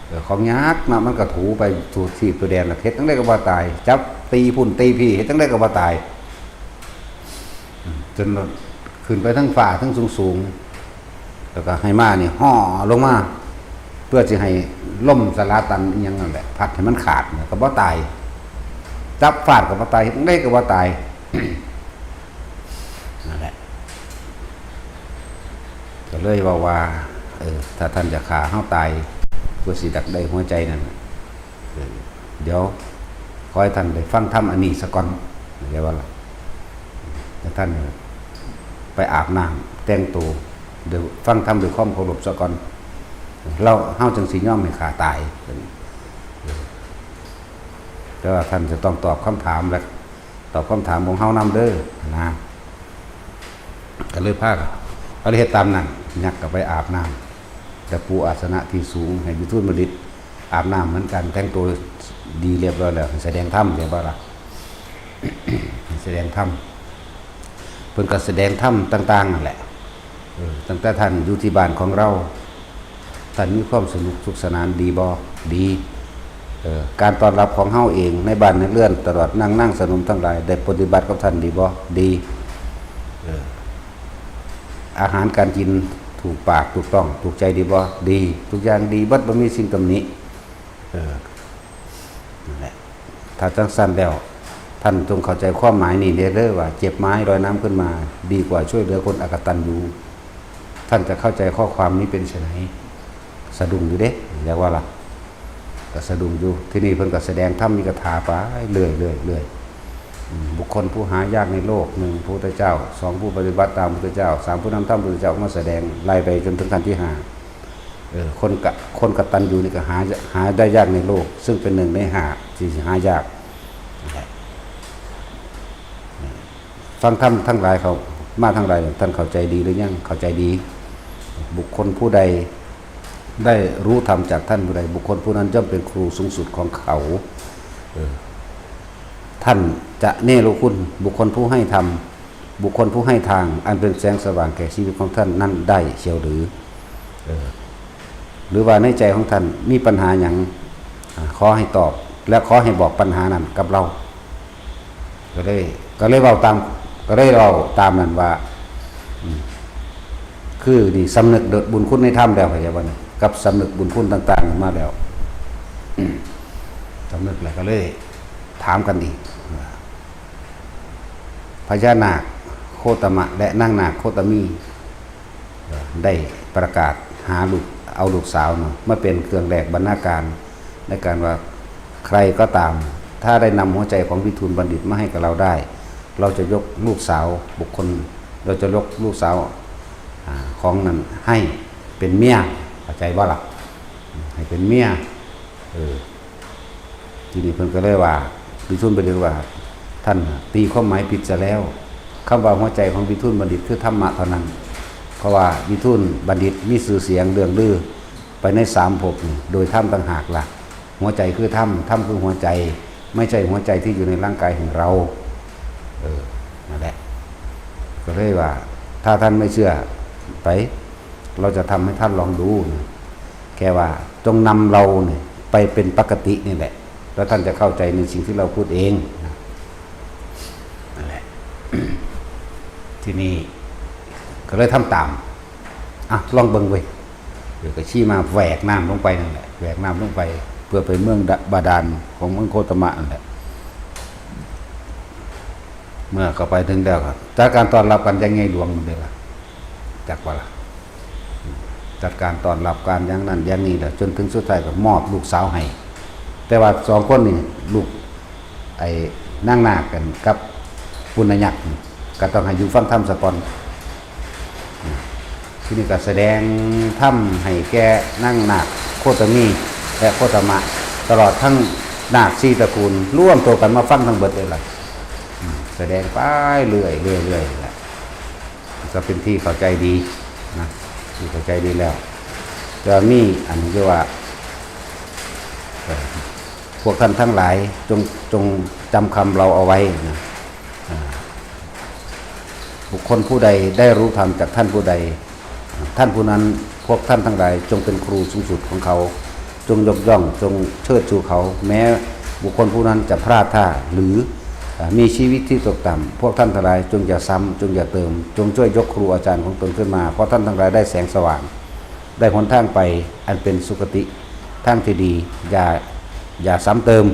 เออ ของยากนะ มันก็ถูไปสู่ทีบสู่แดนละ เฮ็ดจั่งใดก็บ่ตาย จับตีพุ่นตีพี้ เฮ็ดจั่งใดก็บ่ตาย อืม จนขึ้นไปทั้งฟ้าทั้งสูงๆ แล้วก็ให้ม้านี่ห่อลงมา เพื่อสิให้ลมสลาตันอิหยังนั่นแหละ พัดให้มันขาดเนี่ย ก็บ่ตาย จับฟาดก็บ่ตาย เฮ็ดจั่งใดก็บ่ตาย นั่นแหละ ก็เลยเว้าว่า เออ ถ้าท่านจะฆ่าเฮาตาย เพื่อสิดักได้หัวใจนั่นน่ะ เออ เดี๋ยว ขอให้ท่านได้ฟังธรรมอันนี้ซะก่อน เข้าใจบ่ล่ะ แต่ท่านไปอาบน้ำ แต่งตัว เดี๋ยวฟังธรรมด้วยความเคารพซะก่อน เรา เฮาจั่งสิยอมให้ฆ่าตาย เออ แต่ว่าท่านจะต้องตอบคำถามและ ตอบคำถามของเฮานำเด้อ นะ ก็เลยพากัน ก็เลยเฮ็ดตามนั้น ยักษ์ก็ไปอาบน้ำ แต่ปูอาสนะที่สูงให้วิทูลบัณฑิตอาบน้ำเหมือนกัน แต่งตัวดีเรียบร้อยแล้ว แสดงธรรม เรียกว่าล่ะ แสดงธรรม เพิ่นก็แสดงธรรมต่างๆนั่นแหละ เออ ตั้งแต่ท่านอยู่ที่บ้านของเรา ท่านมีความสนุกสุขสนานดีบ่ ดี เออ การต้อนรับของเฮาเองในบ้านในเรือน ตลอดนั่งนางสนมทั้งหลาย ได้ปฏิบัติกับท่านดีบ่ ดี เออ อาหารการกินถูกปากถูกต้องถูกใจดีบ่ ดี ทุกอย่างดีเบิด บ่มีสิ่งตำหนิ เออ นั่นแหละ ถ้าจั่งซั้นแล้ว ท่านจงเข้าใจความหมายนี้เด้อ ว่าเจ็บไม้ลอยน้ำขึ้นมา ดีกว่าช่วยเหลือคนอกตัญญู ท่านจะเข้าใจข้อความนี้เป็นไฉน สะดุ้งอยู่เด้ เรียกว่าล่ะ ก็สะดุ้งอยู่ ที่นี่เพิ่นก็แสดงธรรมมีคาถาไปเรื่อยๆ เรื่อยๆ อืม บุคคลผู้หายากในโลก หนึ่ง พระพุทธเจ้า สอง ผู้ปฏิบัติตามพระพุทธเจ้า สาม ผู้นำธรรมพระพุทธเจ้ามาแสดง ไล่ไปจนถึงขั้นที่ห้า เออ คนกะ คนกตัญญูนี่ก็หา หาได้ยากในโลก ซึ่งเป็นหนึ่งในห้าที่หายาก นั่นแหละ ฟังธรรมทั้งหลายเขามาทั้งหลาย ท่านเข้าใจดีหรือยัง เข้าใจดี บุคคลผู้ใดได้รู้ธรรมจากท่านผู้ใด บุคคลผู้นั้นย่อมเป็นครูสูงสุดของเขา เออ ท่านจะเนรคุณบุคคลผู้ให้ธรรม บุคคลผู้ให้ทางอันเป็นแสงสว่างแก่ชีวิตของท่านนั้นได้เชียวหรือ เออ หรือว่าในใจของท่านมีปัญหาหยัง อ่า ขอให้ตอบ และขอให้บอกปัญหานั้นกับเรา ก็เลย ก็เลยเว้าตาม ก็เลยเว้าตามนั้นว่า อืม คือนี่สำนึกบุญคุณในธรรมแล้ว เข้าใจบ่นี่ กับสำนึกบุญคุณต่างๆมาแล้ว อืม สำนึกแล้วก็เลยถามกันอีกว่า พญานาคโคตมะและนางนาคโคตมี ได้ประกาศหาลูก เอาลูกสาวเนาะ มาเป็นเครื่องแลกบรรณาการ ในการว่าใครก็ตาม ถ้าได้นำหัวใจของวิทูลบัณฑิตมาให้กับเราได้ เราจะยกลูกสาวบุคคล เราจะยกลูกสาว อ่า ของนั้นให้เป็นเมีย เข้าใจบ่ล่ะ ให้เป็นเมีย เออ ทีนี้เพิ่นก็เลยว่า วิทูลบัณฑิตว่า ท่านน่ะตีความหมายผิดซะแล้ว คำว่าหัวใจของวิทูลบัณฑิตคือธรรมะเท่านั้น เพราะว่าวิทูลบัณฑิตมีชื่อเสียงเลื่องลือไปในสามภพนี่ โดยธรรมต่างหากล่ะ หัวใจคือธรรม ธรรมคือหัวใจ ไม่ใช่หัวใจที่อยู่ในร่างกายของเรา เออ นั่นแหละ ก็เลยว่า ถ้าท่านไม่เชื่อ ไป เราจะทำให้ท่านลองดูนะ แค่ว่าจงนำเราเนี่ยไปเป็นปกตินี่แหละ แล้วท่านจะเข้าใจในสิ่งที่เราพูดเองนะ ทีนี้ก็เลยทำตาม อ่ะ ลองเบิ่งเว้ย เดี๋ยวก็ชี้มาแหวกน้ำลงไปนั่นแหละ แหวกน้ำลงไป เพื่อไปเมืองบาดาลของเมืองโคตมะนั่นแหละ เมื่อเข้าไปถึงแล้วก็จัดการต้อนรับกันอย่างใหญ่หลวงนั่นเลยล่ะ จักว่าล่ะ จัดการต้อนรับการอย่างนั้นอย่างนี้แหละ จนถึงสุดท้ายก็มอบลูกสาวให้ แต่ว่าสองคนนี่ลูก ไอ้นางนาคกันกับปุณณยักษ์นี่ก็ต้องให้อยู่ฟังธรรมซะก่อน ทีนี้ก็แสดงธรรมให้แก่นางนาคโคตมีและโคตมะ ตลอดทั้งนาคสี่ตระกูล รวมตัวกันมาฟังทั้งเบิดเลยล่ะ อืม แสดงไปเรื่อยๆเรื่อยๆแหละ ก็เป็นที่เข้าใจดีนะ ที่เข้าใจดีแล้ว แต่มีอันที่ว่า เอ่อ พวกท่านทั้งหลายจง จงจำคำเราเอาไว้นะ อ่า บุคคลผู้ใดได้รู้ธรรมจากท่านผู้ใด ท่านผู้นั้น พวกท่านทั้งหลายจงเป็นครูสูงสุดของเขา จงยกย่อง จงเชิดชูเขา แม้บุคคลผู้นั้นจะพลาดท่า หรือ อ่า มีชีวิตที่ตกต่ำ พวกท่านทั้งหลายจงอย่าซ้ำ จงอย่าเติม จงช่วยยกครูอาจารย์ของตนขึ้นมา เพราะท่านทั้งหลายได้แสงสว่าง ได้หนทางไปอันเป็นสุคติ ทางที่ดี อย่า อย่าซ้ำเติม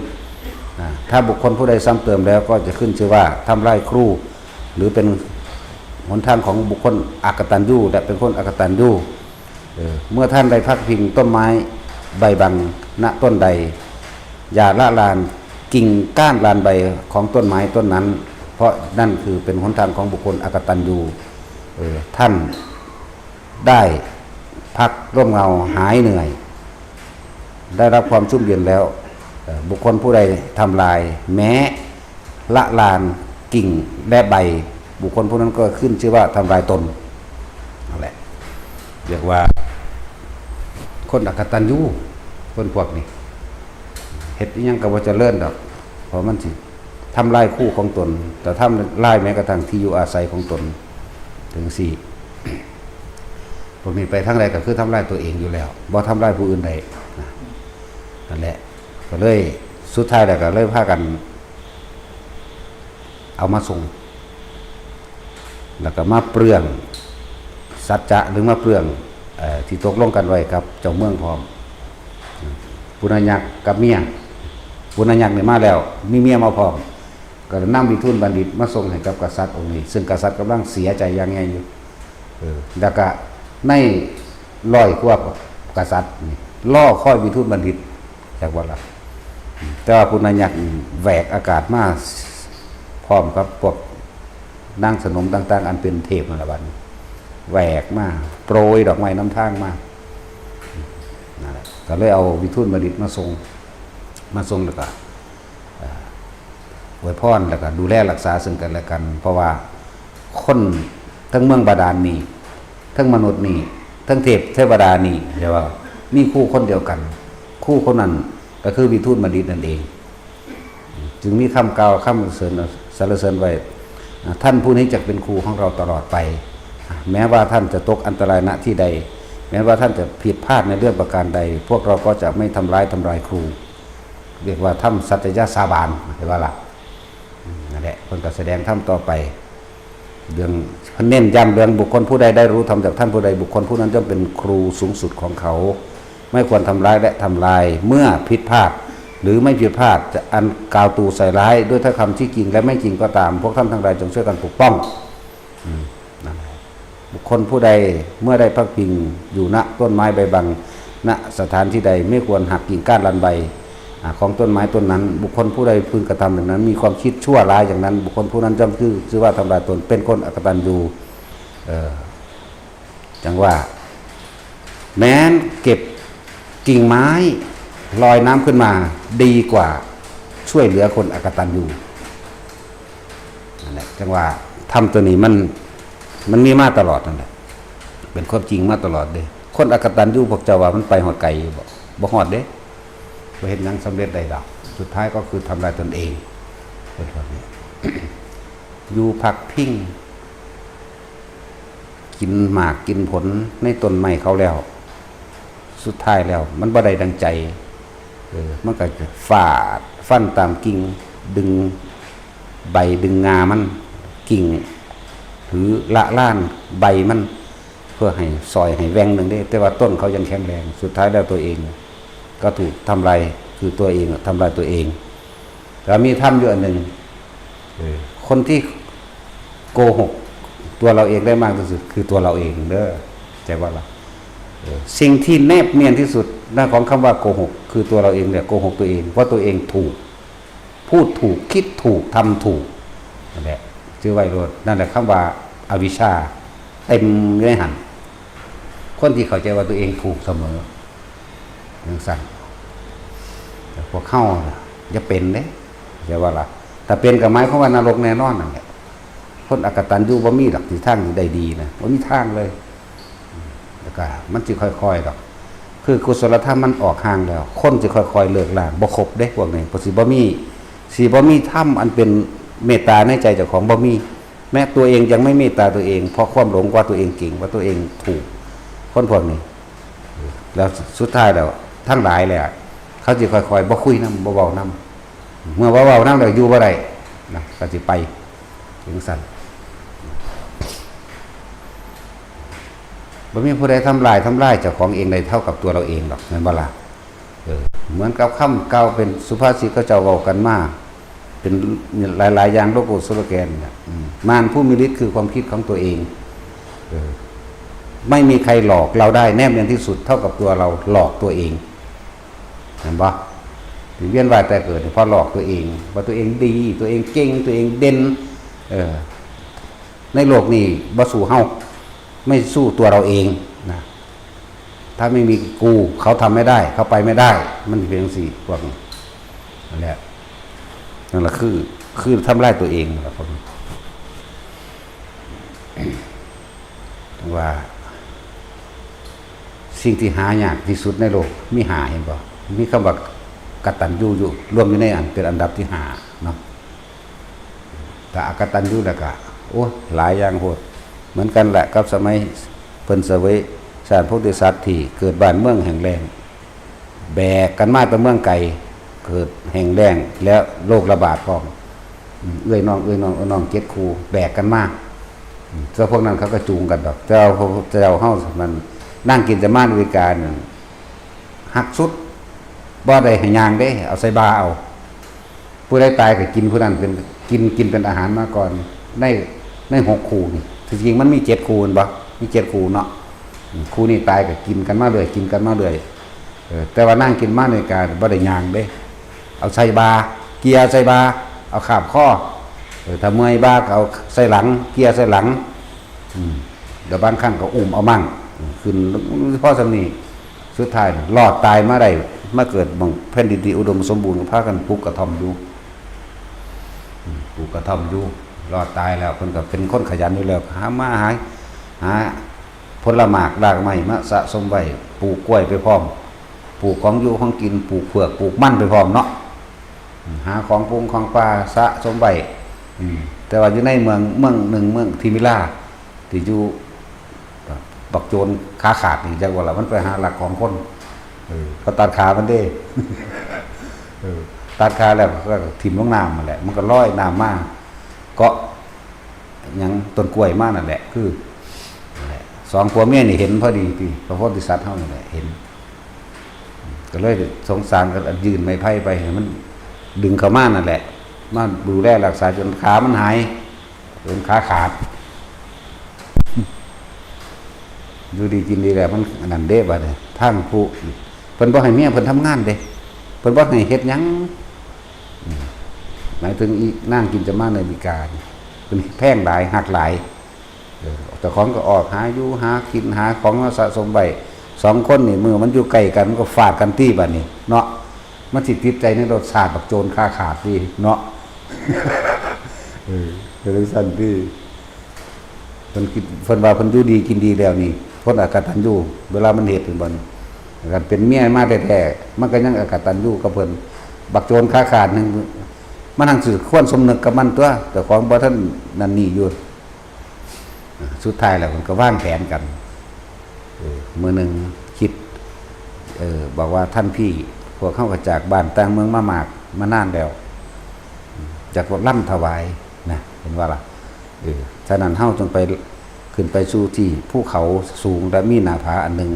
อ่า ถ้าบุคคลผู้ใดซ้ำเติมแล้วก็จะขึ้นชื่อว่าทำลายครู หรือเป็นหนทางของบุคคลอกตัญญู และเป็นคนอกตัญญู เออ เมื่อท่านได้พักพิงต้นไม้ใบบัง ณ ต้นใด อย่าละลานกิ่งก้านลานใบของต้นไม้ต้นนั้น เพราะนั่นคือเป็นหนทางของบุคคลอกตัญญู เออ ท่านได้พักร่มเงาหายเหนื่อย ได้รับความชุ่มเย็นแล้ว เอ่อ บุคคลผู้ใดทำลายแม้ละลานกิ่งและใบ บุคคลผู้นั้นก็ขึ้นชื่อว่าทำลายตน นั่นแหละ เรียกว่า คนอกตัญญู คนพวกนี้ เฮ็ดอิหยังก็บ่เจริญดอก เพราะมันสิทำลายครูของตน แต่ทำลายแม้กระทั่งที่อยู่อาศัยของตน ถึงสี่ พวกนี้ไปทางใดก็คือทำลายตัวเองอยู่แล้ว บ่ทำลายผู้อื่นได้นะ นั่นแหละ ก็เลย สุดท้ายแล้วก็เลยพากัน เอามาส่ง แล้วก็มาเปลื้องสัจจะ หรือมาเปลื้อง เอ่อ ที่ตกลงกันไว้กับเจ้าเมืองพร้อม ปุณณยักษ์กับเมีย ปุณณยักษ์นี่มาแล้ว มีเมียมาพร้อม ก็นำวิทูลบัณฑิตมาส่งให้กับกษัตริย์องค์นี้ ซึ่งกษัตริย์กำลังเสียใจอย่างใหญ่อยู่ เออ แล้วก็ในร้อยกว่ากษัตริย์นี่รอคอยวิทูลบัณฑิต จักว่าล่ะ แต่ว่าปุณณยักษ์นี่แหวกอากาศมาพร้อมกับพวกนางสนมต่างๆ อันเป็นเทพนั่นล่ะบัดนี้ แหวกมา โปรยดอกไม้นำทางมา นั่นแหละ ก็เลยเอาวิทูลบัณฑิตมาส่ง มาส่งแล้วก็ เอ่อ อวยพรแล้วก็ดูแลรักษาซึ่งกันและกัน เพราะว่าคนทั้งเมืองบาดาลนี่ ทั้งมนุษย์นี่ ทั้งเทพเทวดานี่ เรียกว่ามีครูคนเดียวกัน ครูคนนั้นก็คือวิทูลบัณฑิตนั่นเอง จึงมีคำกล่าวคำสรรเสริญ สรรเสริญไว้ อ่า ท่านผู้นี้จะเป็นครูของเราตลอดไป อ่า แม้ว่าท่านจะตกอันตรายณที่ใด แม้ว่าท่านจะผิดพลาดในเรื่องประการใด พวกเราก็จะไม่ทำร้ายทำลายครู เรียกว่าทำสัตยาสาบาน เห็นว่าล่ะ อืม นั่นแหละ เพิ่นก็แสดงธรรมต่อไป เรื่อง เพิ่นเน้นย้ำเรื่องบุคคลผู้ใดได้รู้ธรรมจากท่านผู้ใด บุคคลผู้นั้นย่อมเป็นครูสูงสุดของเขา ไม่ควรทำร้ายและทำลาย เมื่อผิดพลาด หรือไม่ผิดพลาด จะอันกล่าวตู่ใส่ร้ายด้วยถ้อยคำที่จริงและไม่จริงก็ตาม พวกท่านทั้งหลายจงช่วยกันปกป้อง อืม นั่นแหละ บุคคลผู้ใดเมื่อได้พักพิงอยู่ณต้นไม้ใบบัง ณ สถานที่ใด ไม่ควรหักกิ่งก้านลานใบ อ่า ของต้นไม้ต้นนั้น บุคคลผู้ใดพึงกระทำอย่างนั้น มีความคิดชั่วร้ายอย่างนั้น บุคคลผู้นั้นย่อมชื่อ ชื่อว่าทำลายตน เป็นคนอกตัญญู เออ จังว่า แม้นเก็บกิ่งไม้ลอยน้ำขึ้นมาดีกว่าช่วยเหลือคนอกตัญญู นั่นแหละ จังว่าธรรมตัวนี้มัน มันมีมาตลอดนั่นแหละ เป็นความจริงมาตลอดเด้ คนอกตัญญูพวกเจ้าว่ามันไปฮอดไกลอยู่บ่ บ่ฮอดเด้ บ่เฮ็ดหยังสำเร็จได้ดอก สุดท้ายก็คือทำลายตนเอง เป็นแบบนี้ อยู่พักพิง กินหมากกินผลในต้นไม้เขาแล้ว สุดท้ายแล้วมันบ่ได้ดังใจ เออ มันก็จะฟาดฟันตามกิ่ง ดึงใบดึงงามัน กิ่ง หรือละล้านใบมัน เพื่อให้ซอยให้แหว่งหนึ่งเด้ แต่ว่าต้นเขายังแข็งแรง สุดท้ายแล้วตัวเองก็ถูกทำลาย คือตัวเองอะทำลายตัวเอง แต่มีธรรมอยู่อันหนึ่ง เออ คนที่โกหกตัวเราเองได้มากที่สุดคือตัวเราเองเด้อ ใจว่าละ เออ สิ่งที่แนบเนียนที่สุดนะของคำว่าโกหก คือตัวเราเองเนี่ยโกหกตัวเอง เพราะตัวเองถูก พูดถูก คิดถูก ทำถูก นั่นแหละ ชื่อไวโรดนั่นแหละ คำว่าอวิชชาเต็มอยู่ในหัน คนที่เข้าใจว่าตัวเองถูกเสมอ จังซั่น แต่พวกเฮาน่ะอย่าเป็นเด้ เข้าใจว่าล่ะ ถ้าเป็นก็หมายความว่านรกแน่นอนนั่นแหละ คนอกตัญญูบ่มีดอกที่ทางสิได้ดีนะ บ่มีทางเลย แล้วก็มันสิค่อยๆดอก คือกุศลธรรมมันออกห่างแล้ว คนสิค่อยๆเลิกล้าง บ่ครบเด้พวกนี้ เพราะสิบ่มี สิบ่มีธรรมอันเป็นเมตตาในใจเจ้าของ บ่มี แม้ตัวเองยังไม่เมตตาตัวเอง เพราะความหลงว่าตัวเองเก่ง ว่าตัวเองถูก คนพวกนี้ แล้วสุดท้ายแล้ว ทั้งหลายแหละ เขาสิค่อยๆบ่คุยนำ บ่เว้านำ เมื่อบ่เว้านำแล้วอยู่บ่ได้นะ ก็สิไปจังซั่น บ่มีผู้ใดทำลาย ทำลายเจ้าของเองได้เท่ากับตัวเราเองดอก แม่นบ่ล่ะ เออ เหมือนกับคำกล่าวเป็นสุภาษิตเขาเจ้าเว้ากันมา เป็นหลายๆอย่าง โลโก้สโลแกนเนี่ย อืม มารผู้มีฤทธิ์คือความคิดของตัวเอง เออ ไม่มีใครหลอกเราได้แนบเนียนที่สุดเท่ากับตัวเราหลอกตัวเอง เห็นบ่ ที่เวียนว่ายตายเกิดเนี่ยเพราะหลอกตัวเอง ว่าตัวเองดี ตัวเองเก่ง ตัวเองเด่น เออ ในโลกนี้บ่สู้เฮา ไม่สู้ตัวเราเองนะ ถ้าไม่มีกู เขาทำไม่ได้ เขาไปไม่ได้ มันเป็นจังซี่ พวกนี้ นั่นแหละ นั่นแหละคือ คือทำลายตัวเองนั่นแหละ พวกนี้ ว่า สิ่งที่หายากที่สุดในโลก มีห้า เห็นบ่ มีคำว่ากตัญญูอยู่ รวมอยู่ในอันเป็นอันดับที่ห้าเนาะ ถ้าอกตัญญูแล้วก็ โอ้ หลายอย่างโพด เหมือนกันแหละกับสมัยเพิ่นเสวยฌานโพธิสัตว์ที่เกิดบ้านเมืองแห้งแล้ง แบกกันมาแต่เมืองไกล เกิดแห้งแล้ง แล้วโรคระบาดพร้อม อืม เอื้อยน้อง เอื้อยน้อง เอื้อยน้อง เจ็ดคู่ แบกกันมา อืม แต่พวกนั้นเขาก็จูงกันดอก แต่เฮา แต่เฮามัน นางกินจามานวิกานั่น ฮักสุด บ่ได้ให้ย่างเด้ เอาใส่บ่าเอา ผู้ใดตายก็กินผู้นั้นเป็น กิน กินเป็นอาหารมาก่อน ใน ในหกคู่นี่ ที่จริงมันมีเจ็ดคู่แม่นบ่ มีเจ็ดคู่เนาะ อืม คู่นี้ตายก็กินกันมาเรื่อย กินกันมาเรื่อย เออ แต่ว่านางกินมาในกาบ่ได้ย่างเด้ เอาใส่บ่า เกี่ยใส่บ่า เอาคาบคอ เออ ถ้าเมื่อยบ่าก็เอาใส่หลัง เกี่ยใส่หลัง อืม แล้วบางครั้งก็อุ้มเอามั่ง อืม ขึ้น พอส่ำนี้ สุดท้ายรอดตายมาได้ มาเกิดหม่องแผ่นดินที่อุดมสมบูรณ์ พากันปลูกกระท่อมอยู่ อืม ปลูกกระท่อมอยู่ รอดตายแล้ว เพิ่นก็เป็นคนขยันอยู่แล้ว หามาหา หาผลหมากรากไม้มาสะสมไว้ ปลูกกล้วยไปพร้อม ปลูกของอยู่ของกิน ปลูกเผือก ปลูกมันไปพร้อมเนาะ อืม หาของปงของป่าสะสมไว้ อืม แต่ว่าอยู่ในเมือง เมืองหนึ่ง เมืองทิมิลา ที่อยู่ บักโจรขาขาดนี่จักว่าล่ะ มันไปหาลักของคน เออ เขาตัดขามันเด้ เออ ตัดขาแล้วก็ถิ่มลงน้ำนั่นแหละ มันก็ลอยน้ำมา เกาะหยังต้นกล้วยมานั่นแหละ คือ นั่นแหละ สองผัวเมียนี่เห็นพอดีติ พระโพธิสัตว์เฮานี่แหละ เห็น ก็เลยสงสาร ก็ยื่นไม้ไผ่ไปให้มันดึงเข้ามานั่นแหละ มาดูแลรักษาจนขามันหาย จนขาขาด อยู่ดีกินดีแล้ว มันอันนั้นเด้ บัดนี้ ทางผู้ เพิ่นบ่ให้เมียเพิ่นทำงานเด้ เพิ่นบ่ให้เฮ็ดหยัง อืม หมายถึงอีนางกินจามานวิกานี่ เพิ่นแพงหลาย ฮักหลาย เออ เจ้าของก็ออกหาอยู่หากิน หาของมาสะสมไว้ สองคนนี่ มื้อมันอยู่ใกล้กัน มันก็ฟาดกันติ บัดนี้ เนาะ มันสิติดใจในรสชาติบักโจรขาขาดติ เนาะ เออ เป็นจังซั่นติ เพิ่นคิด เพิ่นว่าเพิ่นอยู่ดีกินดีแล้วนี่ คนอกตัญญู เวลามันเฮ็ดเป็นบ่นี่ คันเป็นเมียมาแท้ๆ มันก็ยังอกตัญญูกับเพิ่น บักโจรขาขาดนึง มันหั้งสิควรสมนึกกับมันตั่ว เจ้าของบ่ทันนั่นนี่อยู่ สุดท้ายแล้วเพิ่นก็วางแผนกัน เออ มื้อหนึ่งคิด เออ บอกว่า ท่านพี่ พวกเฮาก็จากบ้านต่างเมืองมามาก มานานแล้ว อยากลำถวายนะ เห็นว่าล่ะ เออ ฉะนั้นเฮาจงไป ขึ้นไปสู่ที่ภูเขาสูงและมีหน้าผาอันหนึ่ง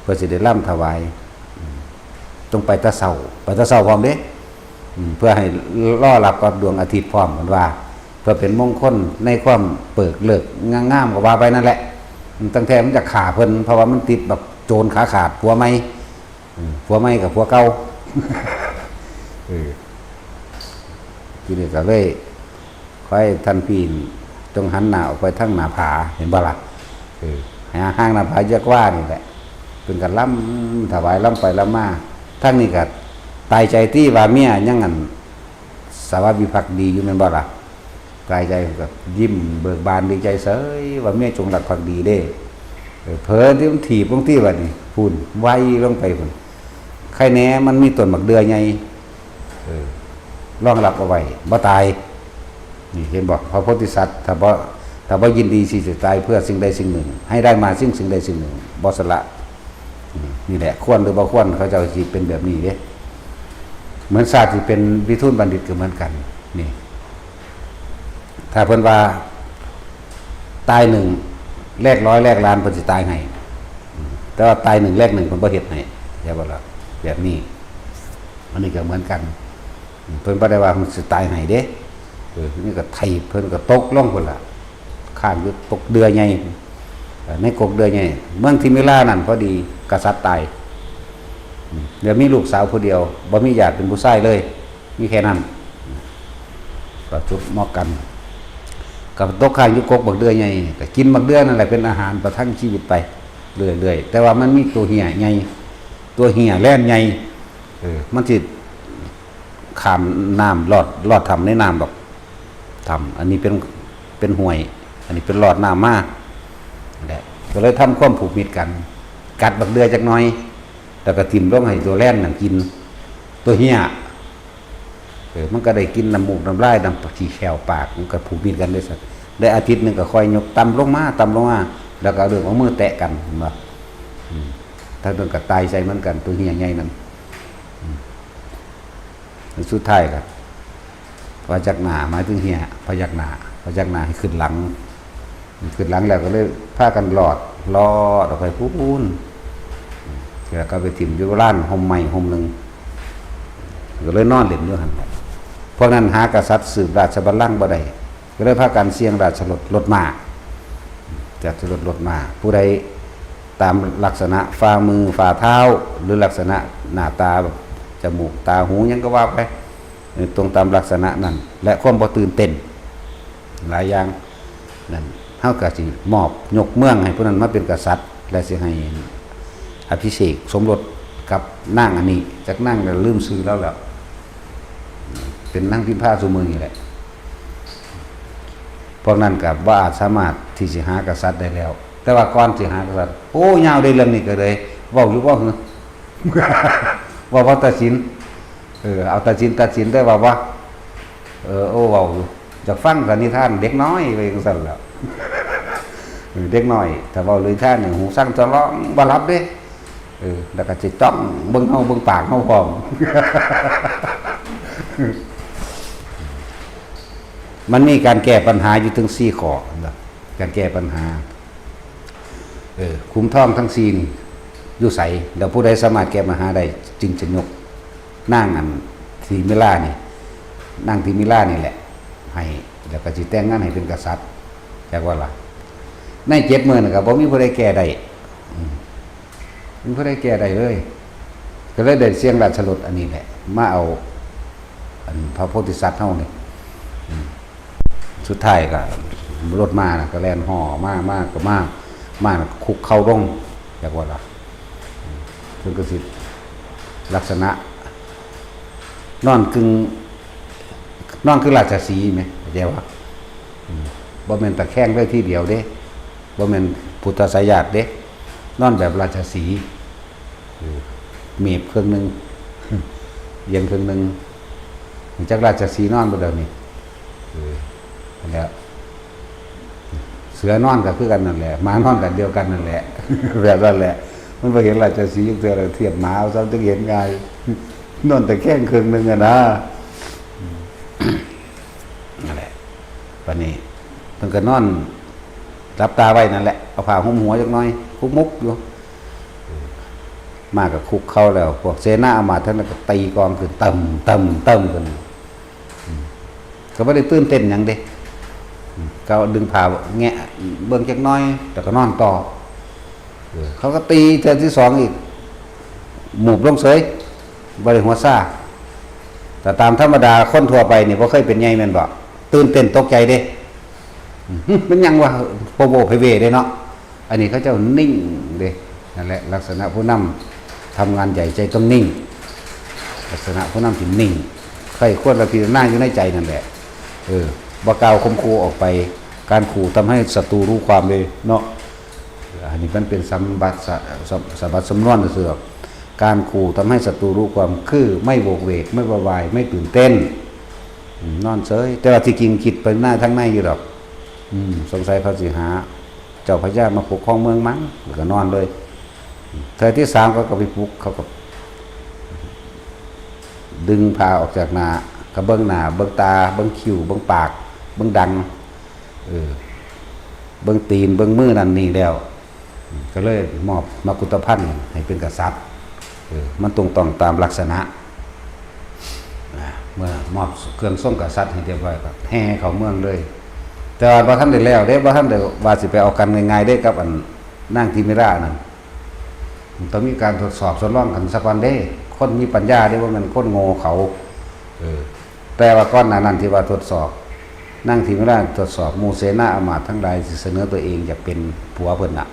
เพื่อสิได้รำถวาย อืม จงไปแต่เช้า ไปแต่เช้าพร้อมเด้ อืม เพื่อให้รอรับกับดวงอาทิตย์พร้อม เพิ่นว่า เพื่อเป็นมงคลในความเปิกเลิกงามๆ ก็ว่าไปนั่นแหละ อืม ตั้งแต่มันจะฆ่าเพิ่น เพราะว่ามันติดบักโจรขาขาดผัวใหม่ อืม ผัวใหม่กับผัวเก่า เออ ทีนี้ก็เลย ขอให้ท่านพี่จงหันหน้าออกไปทางหน้าผา เห็นบ่ล่ะ เออ หาห้างหน้าผาเยอะกว่านี่แหละ เพิ่นก็รำถวายรำไปรำมา ทางนี้ก็ตายใจตี้ว่าเมียยังอันสวัสดีภักดีอยู่แม่นบ่ล่ะ ตายใจก็ยิ้มเบิกบานดีใจเสย ว่าเมียจงรักภักดีเด้ เออ เผลอที่มันถีบลงตี้บัดนี้ พู้น ไวลงไปพู้น ใครแหน่มันมีต้นบักเดื่อใหญ่ เออ รองรับเอาไว้ บ่ตาย นี่เห็นบ่ พระโพธิสัตว์ ถ้าบ่ ถ้าบ่ยินดีที่จะตายเพื่อสิ่งใดสิ่งหนึ่ง ให้ได้มาซึ่งสิ่งใดสิ่งหนึ่ง บ่สละ อืม นี่แหละ ควรหรือบ่ควร เขาเจ้าสิเป็นแบบนี้เด้ เหมือนชาติที่เป็นวิทูลบัณฑิตก็เหมือนกัน นี่ ถ้าเพิ่นว่า ตายหนึ่ง แลกร้อย แลกล้าน เพิ่นสิตายให้ อืม แต่ว่าตายหนึ่ง แลกหนึ่ง เพิ่นบ่เฮ็ดให้ เข้าใจบ่ล่ะ แบบนี้ อันนี้ก็เหมือนกัน เพิ่นบ่ได้ว่ามันสิตายให้เด้ เออ นี่ก็ถีบเพิ่นก็ตกลงพุ้นล่ะ ค้างอยู่กกเดื่อใหญ่ เอ่อ ในกกเดื่อใหญ่ เมืองทิมิรานั่นพอดีกษัตริย์ตาย อืม เดี๋ยวมีลูกสาวผู้เดียว บ่มีญาติเป็นผู้ชายเลย มีแค่นั้น ก็จุดมอกกัน ก็ตกค้างอยู่กกบักเดื่อใหญ่ ก็กินบักเดื่อนั่นแหละเป็นอาหารประทังชีวิตไปเรื่อยๆ แต่ว่ามันมีตัวเหี้ยใหญ่ ตัวเหี้ยแล่นใหญ่ เออ มันสิ ข้ามน้ำลอด ลอดถ้ำในน้ำดอก ถ้ำ อันนี้เป็น เป็นห้วย อันนี้เป็นลอดน้ำมา แหละ ก็เลยทำความผูกมิตรกัน กัดบักเดื่อจักหน่อย แล้วก็ถิ่มลงให้ตัวแล่นนั่นกิน ตัวเหี้ย เออ มันก็ได้กินน้ำมูกน้ำลาย น้ำขี้แข้วปาก มันก็ผูกมิตรกันได้สัก ได้อาทิตย์หนึ่งก็ค่อยยกต่ำลงมา ต่ำลงมา แล้วก็เอาเริ่มเอามือแตะกัน เห็นบ่ อืม ถ้าโดนก็ตายใส่เหมือนกัน ตัวเหี้ยใหญ่นั่น อืม สุดท้ายก็พยักหน้า หมายถึงเหี้ย พยักหน้า พยักหน้าให้ขึ้นหลัง ขึ้นหลังแล้วก็เลยพากันลอด ลอดออกไปพู้น แล้วก็ไปถิ่มอยู่ลานฮ่มไม้ฮ่มหนึ่ง ก็เลยนอนเล่นอยู่หั่นแหละ พวกนั้นหากษัตริย์สืบราชบัลลังก์บ่ได้ ก็เลยพากันเสี่ยงราชรถ รถม้า ราชรถ รถม้า ผู้ใดตามลักษณะฝ่ามือฝ่าเท้า หรือลักษณะหน้าตาแบบจมูกตาหูหยังก็ว่าไป เออ ตรงตามลักษณะนั้น และความบ่ตื่นเต้น หลายอย่าง นั่น เฮาก็สิมอบยกเมืองให้ผู้นั้นมาเป็นกษัตริย์ และสิให้อภิเษกสมรสกับนางอันนี้ จักนางแล้วลืมชื่อแล้วแหละ เป็นนางพิมพาซุมื้อนี้แหละ พวกนั้นก็บ่อาจสามารถที่สิหากษัตริย์ได้แล้ว แต่ว่าก่อนสิหากษัตริย์ โอ้ ยาวเด้เรื่องนี้ก็เลย เว้าอยู่บ่หือ เว้าบ่ตัดสิน เออ เอาตัดสิน ตัดสินได้ว่าบ่ เออ โอ้ เว้าอยู่ อยากฟังสันนิทานเด็กน้อยว่าจั่งซั้นแหล้ว เออ เด็กน้อย ถ้าเว้านิทานนี่ หูสั่งสะหลอง บ่หลับเด้ เออ แล้วก็สิจ้องเบิ่งเฮา เบิ่งปากเฮาพร้อม มันมีการแก้ปัญหาอยู่ถึงสี่ข้อนะ การแก้ปัญหา เออ ขุมทองทั้งสี่นี่อยู่ไส แล้วผู้ใดสามารถแก้ปัญหาได้ จึงจะยกนางอันทิมิรานี่ นางทิมิรานี่แหละ ให้ แล้วก็สิแต่งงานให้เป็นกษัตริย์ จักว่าล่ะ ในเจ็ดมื้อนั่นก็บ่มีผู้ใดแก้ได้ อืม บ่มีผู้ใดแก้ได้เลย ก็เลยได้เสี่ยงราชรถอันนี้แหละ มาเอา อันพระโพธิสัตว์เฮานี่ อืม สุดท้ายก็รถม้าน่ะก็แล่นห่อมา มาก็มา ม้าน่ะก็คุกเข่าลง จักว่าล่ะ อืม เพิ่นก็สิลักษณะ นอนกึ่ง นอนคือราชสีห์แหม เข้าใจบ่ อืม บ่แม่นตะแคงเลยทีเดียวเด้ บ่แม่นพุทธาสยาสน์เด้ นอนแบบราชสีห์ เออ เมบเครื่องหนึ่ง เอียงเครื่องหนึ่ง รู้จักราชสีห์นอนบ่เดี๋ยวนี้ เออ นั่นแหละ เสือนอนก็คือกันนั่นแหละ หมานอนก็เดียวกันนั่นแหละ แบบนั้นแหละ มันบ่เห็นราชสีห์จักเทื่อแล้ว เทียบหมาเอาซะจึงเห็นง่าย นอนตะแคงเครื่องหนึ่งอะนะ นั่นแหละ บัดนี้ เพิ่นก็นอนหลับตาไว้นั่นแหละ เอาผ้าห่มหัวจักหน่อย คุกมุกอยู่ มาก็คุกเข่าแล้ว พวกเสนาอามาตย์ทั้งนั้นก็ตีกลองขึ้น เติมเติมเติมขึ้น อืม ก็บ่ได้ตื่นเต้นหยังเด้ อืม ก็ดึงผ้าแงะเบิ่งจักหน่อย แล้วก็นอนต่อ เออ เขาก็ตีเทื่อที่สองอีก หมูบลงเสย บ่ได้หัวซ่า แต่ตามธรรมดาคนทั่วไปนี่บ่เคยเป็นใหญ่แม่นบ่ ตื่นเต้นตกใจเด้ อืม มันหยังวะ โพโวเพเวเด้เนาะ อันนี้เขาเจ้านิ่งเด้ นั่นแหละ ลักษณะผู้นำทำงานใหญ่ใจต้องนิ่ง ลักษณะผู้นำที่นิ่ง ใคร่ครวญและพิจารณาอยู่ในใจนั่นแหละ เออ บ่กล่าวข่มขู่ออกไป การขู่ทำให้ศัตรูรู้ความเลยเนาะ อันนี้มันเป็นสมบัติสะ สม- สมบัติสำนวนซื่อๆ การขู่ทำให้ศัตรูรู้ความ คือไม่โวกเวก ไม่โวยวาย ไม่ตื่นเต้น อืม นอนเฉย แต่ว่าที่จริงคิดไปหน้าทางในอยู่ดอก อืม สงสัยเขาสิหา เจ้าพญามาปกครองเมืองมั้ง แล้วก็นอนเลย เทื่อที่สามเขาก็ไปปลุก เขาก็ ดึงผ้าออกจากหน้า ก็เบิ่งหน้า เบิ่งตา เบิ่งคิ้ว เบิ่งปาก เบิ่งดัง เออ เบิ่งตีน เบิ่งมือนั่นนี่แล้ว ก็เลยมอบมกุฏภัณฑ์ให้เป็นกษัตริย์ เออ มันตรงต้องตามลักษณะ นะ เมื่อมอบเครื่องทรงกษัตริย์ให้เรียบร้อยก็แห่เข้าเมืองเลย แต่ว่าบ่ทันได้แล้วเด้ บ่ทันได้ว่าสิไปเอากันง่ายๆเด้ กับอันนางทิมิรานั่น มันต้องมีการทดสอบทดลองกันสักวันเด้ คนมีปัญญาเด้ บ่แม่นคนโง่เขา เออ แต่ว่าก่อนหน้านั้นที่ว่าทดสอบ นางทิมิราทดสอบหมู่เสนาอามาตย์ทั้งหลายที่เสนอตัวเองอยากเป็นผัวเพิ่นน่ะ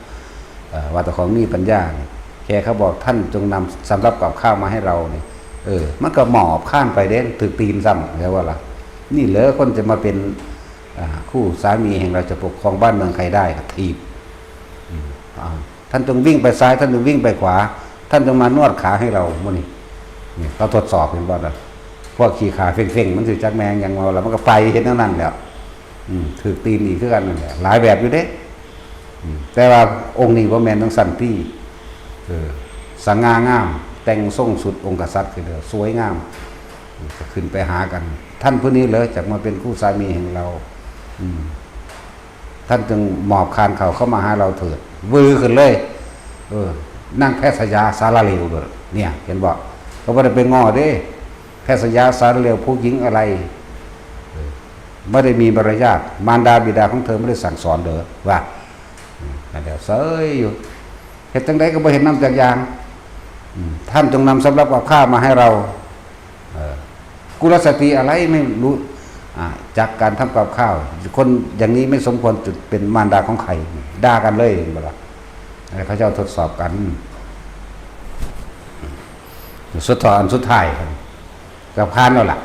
เอ่อ ว่าเจ้าของมีปัญญานี่ แค่เขาบอกท่านจงนำสำรับกับข้าวมาให้เรานี่ เออ มันก็หมอบคานไปเด้ ถืกตีนซ้ำ แล้วว่าล่ะ นี่เหรอคนจะมาเป็น อ่า คู่สามีแห่งเราจะปกครองบ้านเมืองใครได้ ก็ถีบ อืม อ่า ท่านจงวิ่งไปซ้าย ท่านจงวิ่งไปขวา ท่านจงมานวดขาให้เรา มื้อนี้ นี่เขาทดสอบ เห็นบ่ล่ะ พวกขี้ข้าเฟ้งๆ มันสิจักแม่นหยังเว้าล่ะ มันก็ไปเฮ็ดแนวนั้นแหล้ว อืม ถืกตีนอีกคือกันนั่นแหละ หลายแบบอยู่เด้ อืม แต่ว่าองค์นี้บ่แม่นจั่งซั้นติ เออ สง่างาม แต่งทรงชุดองคชาตขึ้นเลย สวยงาม อืม ก็ขึ้นไปหากัน ท่านผู้นี้เหรอจักมาเป็นคู่สามีแห่งเรา อืม ท่านจงมอบคานเขาเข้ามาหาเราเถิด วือขึ้นเลย เออ นางแพทย์สยาสารเลวเลย เนี่ย เห็นบ่ เขาบ่ได้ไปง้อเด้ แพทย์สยาสารเลวผู้หญิงอะไร เออ ไม่ได้มีมารยาท มารดาบิดาของเธอไม่ได้สั่งสอนเหรอ ว่า อืม นั่นแหละ เสยอยู่ เฮ็ดจั่งใดก็บ่เห็นนำจักอย่าง อืม ท่านจงนำสำรับกับข้าวมาให้เรา เออ กุลสตรีอะไรไม่รู้ อ่า จากการทำกับข้าว คนอย่างนี้ไม่สมควรจะเป็นมารดาของใคร ด่ากันเลย เห็นบ่ล่ะ อะไรเขาเจ้าทดสอบกัน สุดท้าย อันสุดท้าย กับพานแล้วล่ะ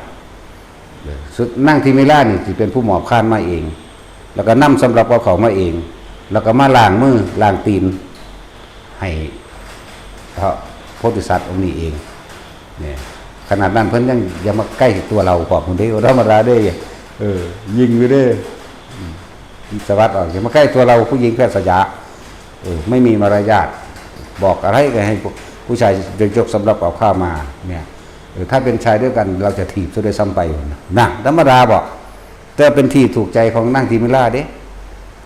สุด นางทิมิรานี่สิเป็นผู้มอบคานมาเอง แล้วก็นำสำรับกับเขามาเอง แล้วก็มาล้างมือล้างตีน ให้พระโพธิสัตว์องค์นี้เอง เนี่ย ขนาดนั้นเพิ่นยังอย่ามาใกล้ตัวเรา พวกคนเดียวธรรมดาเด้ เออ ยิงอยู่เด้ อืม สวัสดิ์ออก อย่ามาใกล้ตัวเรา ผู้หญิงแพทย์สยา เออ ไม่มีมารยาท บอกอะไรก็ให้ผู้ ผู้ชายยกสำรับกับข้าวมา เนี่ย เออ ถ้าเป็นชายด้วยกัน เราจะถีบซะด้วยซ้ำไป นะ ธรรมดาบอก แต่เป็นที่ถูกใจของนางทิมิราเด้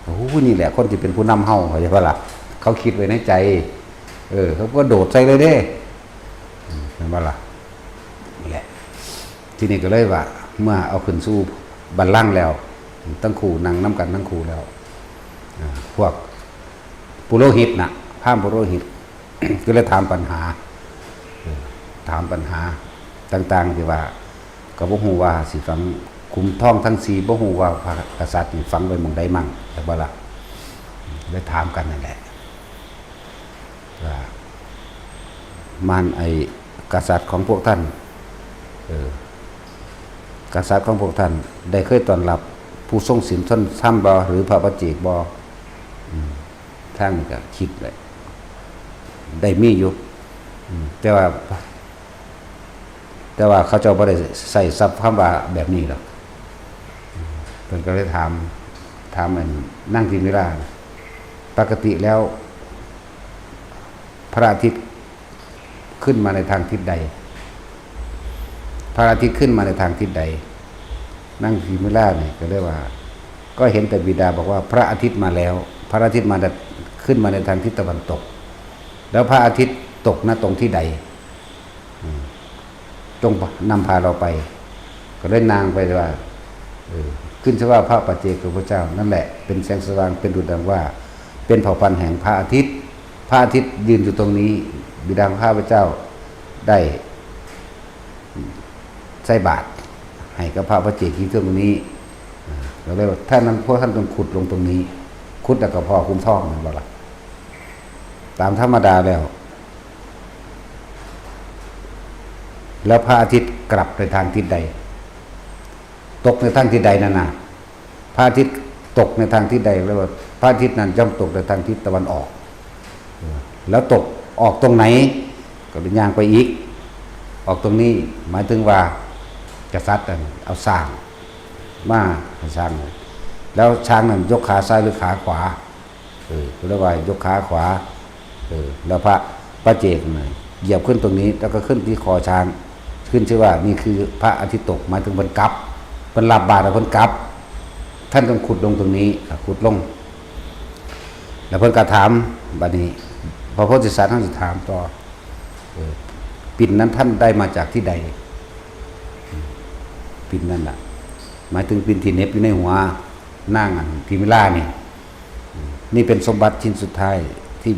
โอ้โห นี่แหละคนที่เป็นผู้นำเฮา เข้าใจปะล่ะ เขาคิดไว้ในใจ เออ เขาก็โดดใส่เลยเด้ อืม เห็นปะล่ะ นี่แหละ ทีนี้ก็เลยว่า เมื่อเอาขึ้นสู่บัลลังก์แล้ว ทั้งคู่นั่งนำกันทั้งคู่แล้ว อ่า พวกปุโรหิตน่ะ พราหมณ์ปุโรหิต ก็เลยถามปัญหา เออ ถามปัญหาต่างๆ ที่ว่า ก็บ่ฮู้ว่าสิฝัง ขุมทองทั้งสี่ บ่ฮู้ว่าพระกษัตริย์นี่ฝังไว้หม่องใดมั่ง แต่ว่าล่ะ เลยถามกันนั่นแหละ ว่า มาร ไอ้กษัตริย์ของพวกท่าน เออ กษัตริย์ของพวกท่านได้เคยต้อนรับผู้ทรงศีลทรงธรรมบ่ หรือพระปัจเจกบ่ อืม ทางนี้ก็คิดเลย ได้มีอยู่ อืม แต่ว่า แต่ว่าเขาเจ้าบ่ได้ใส่ศัพท์คำว่าแบบนี้หรอก เพิ่นก็เลยถาม ถามอันนางทิมิรา ปกติแล้ว พระอาทิตย์ขึ้นมาในทางทิศใด พระอาทิตย์ขึ้นมาในทางทิศใด นางทิมิรานี่ก็เลยว่า ก็เห็นแต่บิดาบอกว่าพระอาทิตย์มาแล้ว พระอาทิตย์มาขึ้นมาในทางทิศตะวันตก แล้วพระอาทิตย์ตกณตรงที่ใด อืม จงนำพาเราไป ก็เลยนางไปว่า เออ ขึ้นชื่อว่าพระปัจเจกพระพุทธเจ้านั่นแหละ เป็นแสงสว่าง เป็นดุจดังว่า เป็นเผ่าพันธุ์แห่งพระอาทิตย์ พระอาทิตย์ยืนอยู่ตรงนี้ บิดาของข้าพเจ้าได้ ใส่บาตรให้กับพระปัจเจกที่ตรงนี้ อ่า ก็เลยว่า ถ้านั้นพวกท่านต้องขุดลงตรงนี้ ขุดแล้วก็พอคุ้มทองนั่นบ่ล่ะ ตามธรรมดาแล้ว แล้วพระอาทิตย์กลับในทางทิศใด ตกในทางทิศใดนั่นน่ะ พระอาทิตย์ตกในทางทิศใด แล้วว่าพระอาทิตย์นั้นย่อมตกในทางทิศตะวันออก เออ แล้วตกออกตรงไหน ก็เลยย่างไปอีก ออกตรงนี้ หมายถึงว่ากษัตริย์นั่นเอาช้างมาให้ช้าง แล้วช้างนั้นยกขาซ้ายหรือขาขวา เออ ก็เรียกว่ายกขาขวา เออ แล้วพระปัจเจกน่ะเหยียบขึ้นตรงนี้ แล้วก็ขึ้นที่คอช้าง ขึ้นชื่อว่านี่คือพระอาทิตย์ตก หมายถึงเพิ่นกลับ เพิ่นรับบาตรแล้วเพิ่นกลับ ท่านต้องขุดลงตรงนี้ อ่ะ ขุดลง แล้วเพิ่นก็ถาม บัดนี้ พระโพธิสัตว์ท่านสิถามต่อ เออ ปิ่นนั้นท่านได้มาจากที่ใด ปิ่นนั่นน่ะ หมายถึงปิ่นที่เหน็บอยู่ในหัว นางอันทิมิลานี่ นี่เป็นสมบัติชิ้นสุดท้ายที่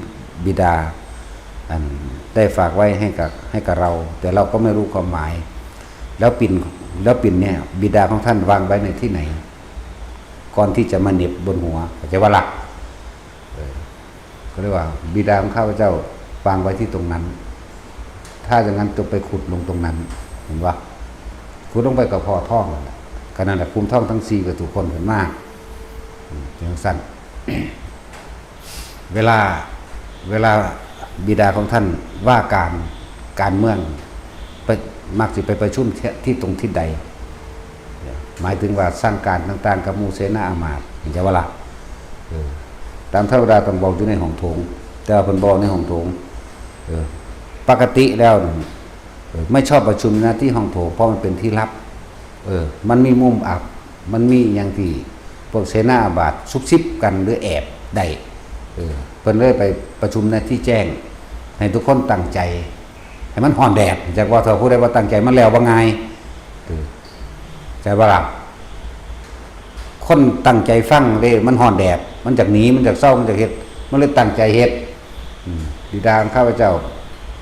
บิดา อันได้ฝากไว้ให้กับ ให้กับเรา แต่เราก็ไม่รู้ความหมาย แล้วปิ่น แล้วปิ่นเนี่ย บิดาของท่านวางไว้ในที่ไหน ก่อนที่จะมาเหน็บบนหัว เข้าใจว่าล่ะ เออ เขาเรียกว่า บิดาของข้าพเจ้าวางไว้ที่ตรงนั้น ถ้าอย่างนั้นจงไปขุดลงตรงนั้น เห็นปะ ขุดลงไปกับพอทองนั่นแหละ ก็นั่นแหละ คุ้มทองทั้งสี่กับทุกคนเห็นมาก อืม จังซั่น เวลา เวลาบิดาของท่านว่าการ การเมือง ไป มักสิไปประชุมที่ ที่ตรงที่ใด หมายถึงว่าสั่งการต่างๆ กับหมู่เสนาอามาตย์ เห็นใจว่าล่ะ เออ ตามธรรมดาต้องบอกอยู่ในห้องโถง แต่ว่าเพิ่นบอกในห้องโถง เออ ปกติแล้วนี่ เออ ไม่ชอบประชุมนะที่ห้องโถง เพราะมันเป็นที่ลับ เออ มันมีมุมอับ มันมีอย่างที่พวกเสนาอามาตย์ซุบซิบกันหรือแอบได้ เออ เพิ่นเลยไปประชุมในที่แจ้ง ให้ทุกคนตั้งใจ ให้มันฮ้อนแดด จักว่าเถาะ ผู้ใดบ่ตั้งใจมันแล้วบ่ง่าย เออ ใจบ่ล่ะ คนตั้งใจฟังเด้ มันฮ้อนแดด มันจักหนี มันจักเซา มันจักเฮ็ด มันเลยตั้งใจเฮ็ด อืม บิดาของข้าพเจ้า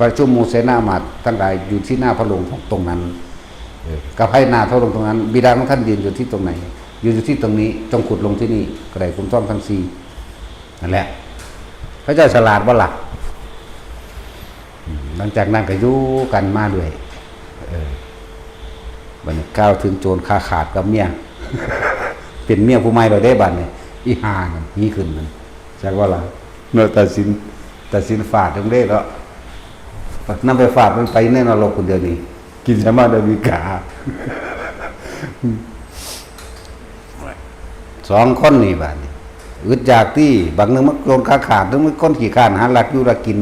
ประชุมหมู่เสนาอามาตย์ทั้งหลายอยู่ที่หน้าพระโรงตรงนั้น เออ กับให้หน้าพระโรงตรงนั้น บิดาของท่านยืนอยู่ที่ตรงไหน ยืนอยู่ที่ตรงนี้ จงขุดลงที่นี่ ก็ได้คุ้มทองทั้งสี่ นั่นแหละ พระเจ้าฉลาดบ่ล่ะ อืม หลังจากนั้นก็อยู่กันมาเรื่อย เออ บัดนี้กล่าวถึงโจรขาขาดกับเมีย เป็นเมียผู้ใหม่แล้วเด้บัดนี้ อีห่านั่น หนีขึ้นนั่น จักว่าล่ะ เนาะ ตัดสิน ตัดสินฟาดลงเด้เนาะ นำไปฟาดมันไปในนรกคนเดียวนี่ กินสามารถอเมริกา สองคนนี่บาดนี้ อึดอยากที่ บางหนึ่งมันโจรขาขาด หนึ่งมันคนขี้คร้านหาลักอยู่ลักกิน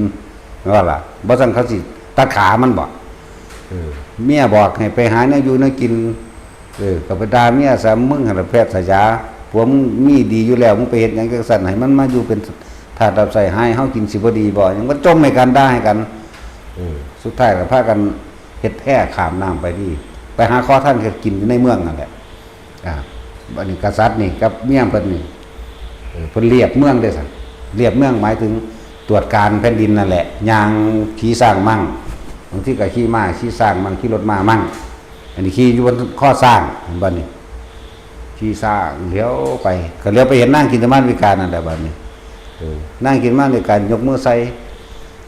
ว่าล่ะ บ่ซั่นเขาสิตัดขามันบ่ เออ เมียบอกให้ไปหาแนวอยู่แนวกิน เออ ก็ไปด่าเมียซะ มึงหั่นล่ะแพทย์สยา ผัวมึงมีดีอยู่แล้ว มึงไปเฮ็ดหยังจังซั่น ให้มันมาอยู่เป็นทาสรับใช้ ให้เฮากินสิบ่ดีบ่ หยังมันจมให้กัน ด่าให้กัน เออ สุดท้ายก็พากันเฮ็ดแพข้ามน้ำไปที่ ไปหาขอทานเฮ็ดกินอยู่ในเมืองนั่นแหละ อ่า บัดนี้กษัตริย์นี่กับเมียเพิ่นนี่ เออ เพิ่นเรียบเมืองเด้ซั่น เรียบเมืองหมายถึงตรวจการแผ่นดินนั่นแหละ ย่างขี่ช้างมั่ง บางทีก็ขี่ม้าขี่ช้างมั่ง ขี่รถม้ามั่ง อันนี้ขี่อยู่บนคอช้าง บัดนี้ ขี่ช้างเลี้ยวไป ก็เลี้ยวไปเห็นนางกินตมานวิกานั่นแหละบัดนี้ เออ นางกินตมานวิกายกมือใส่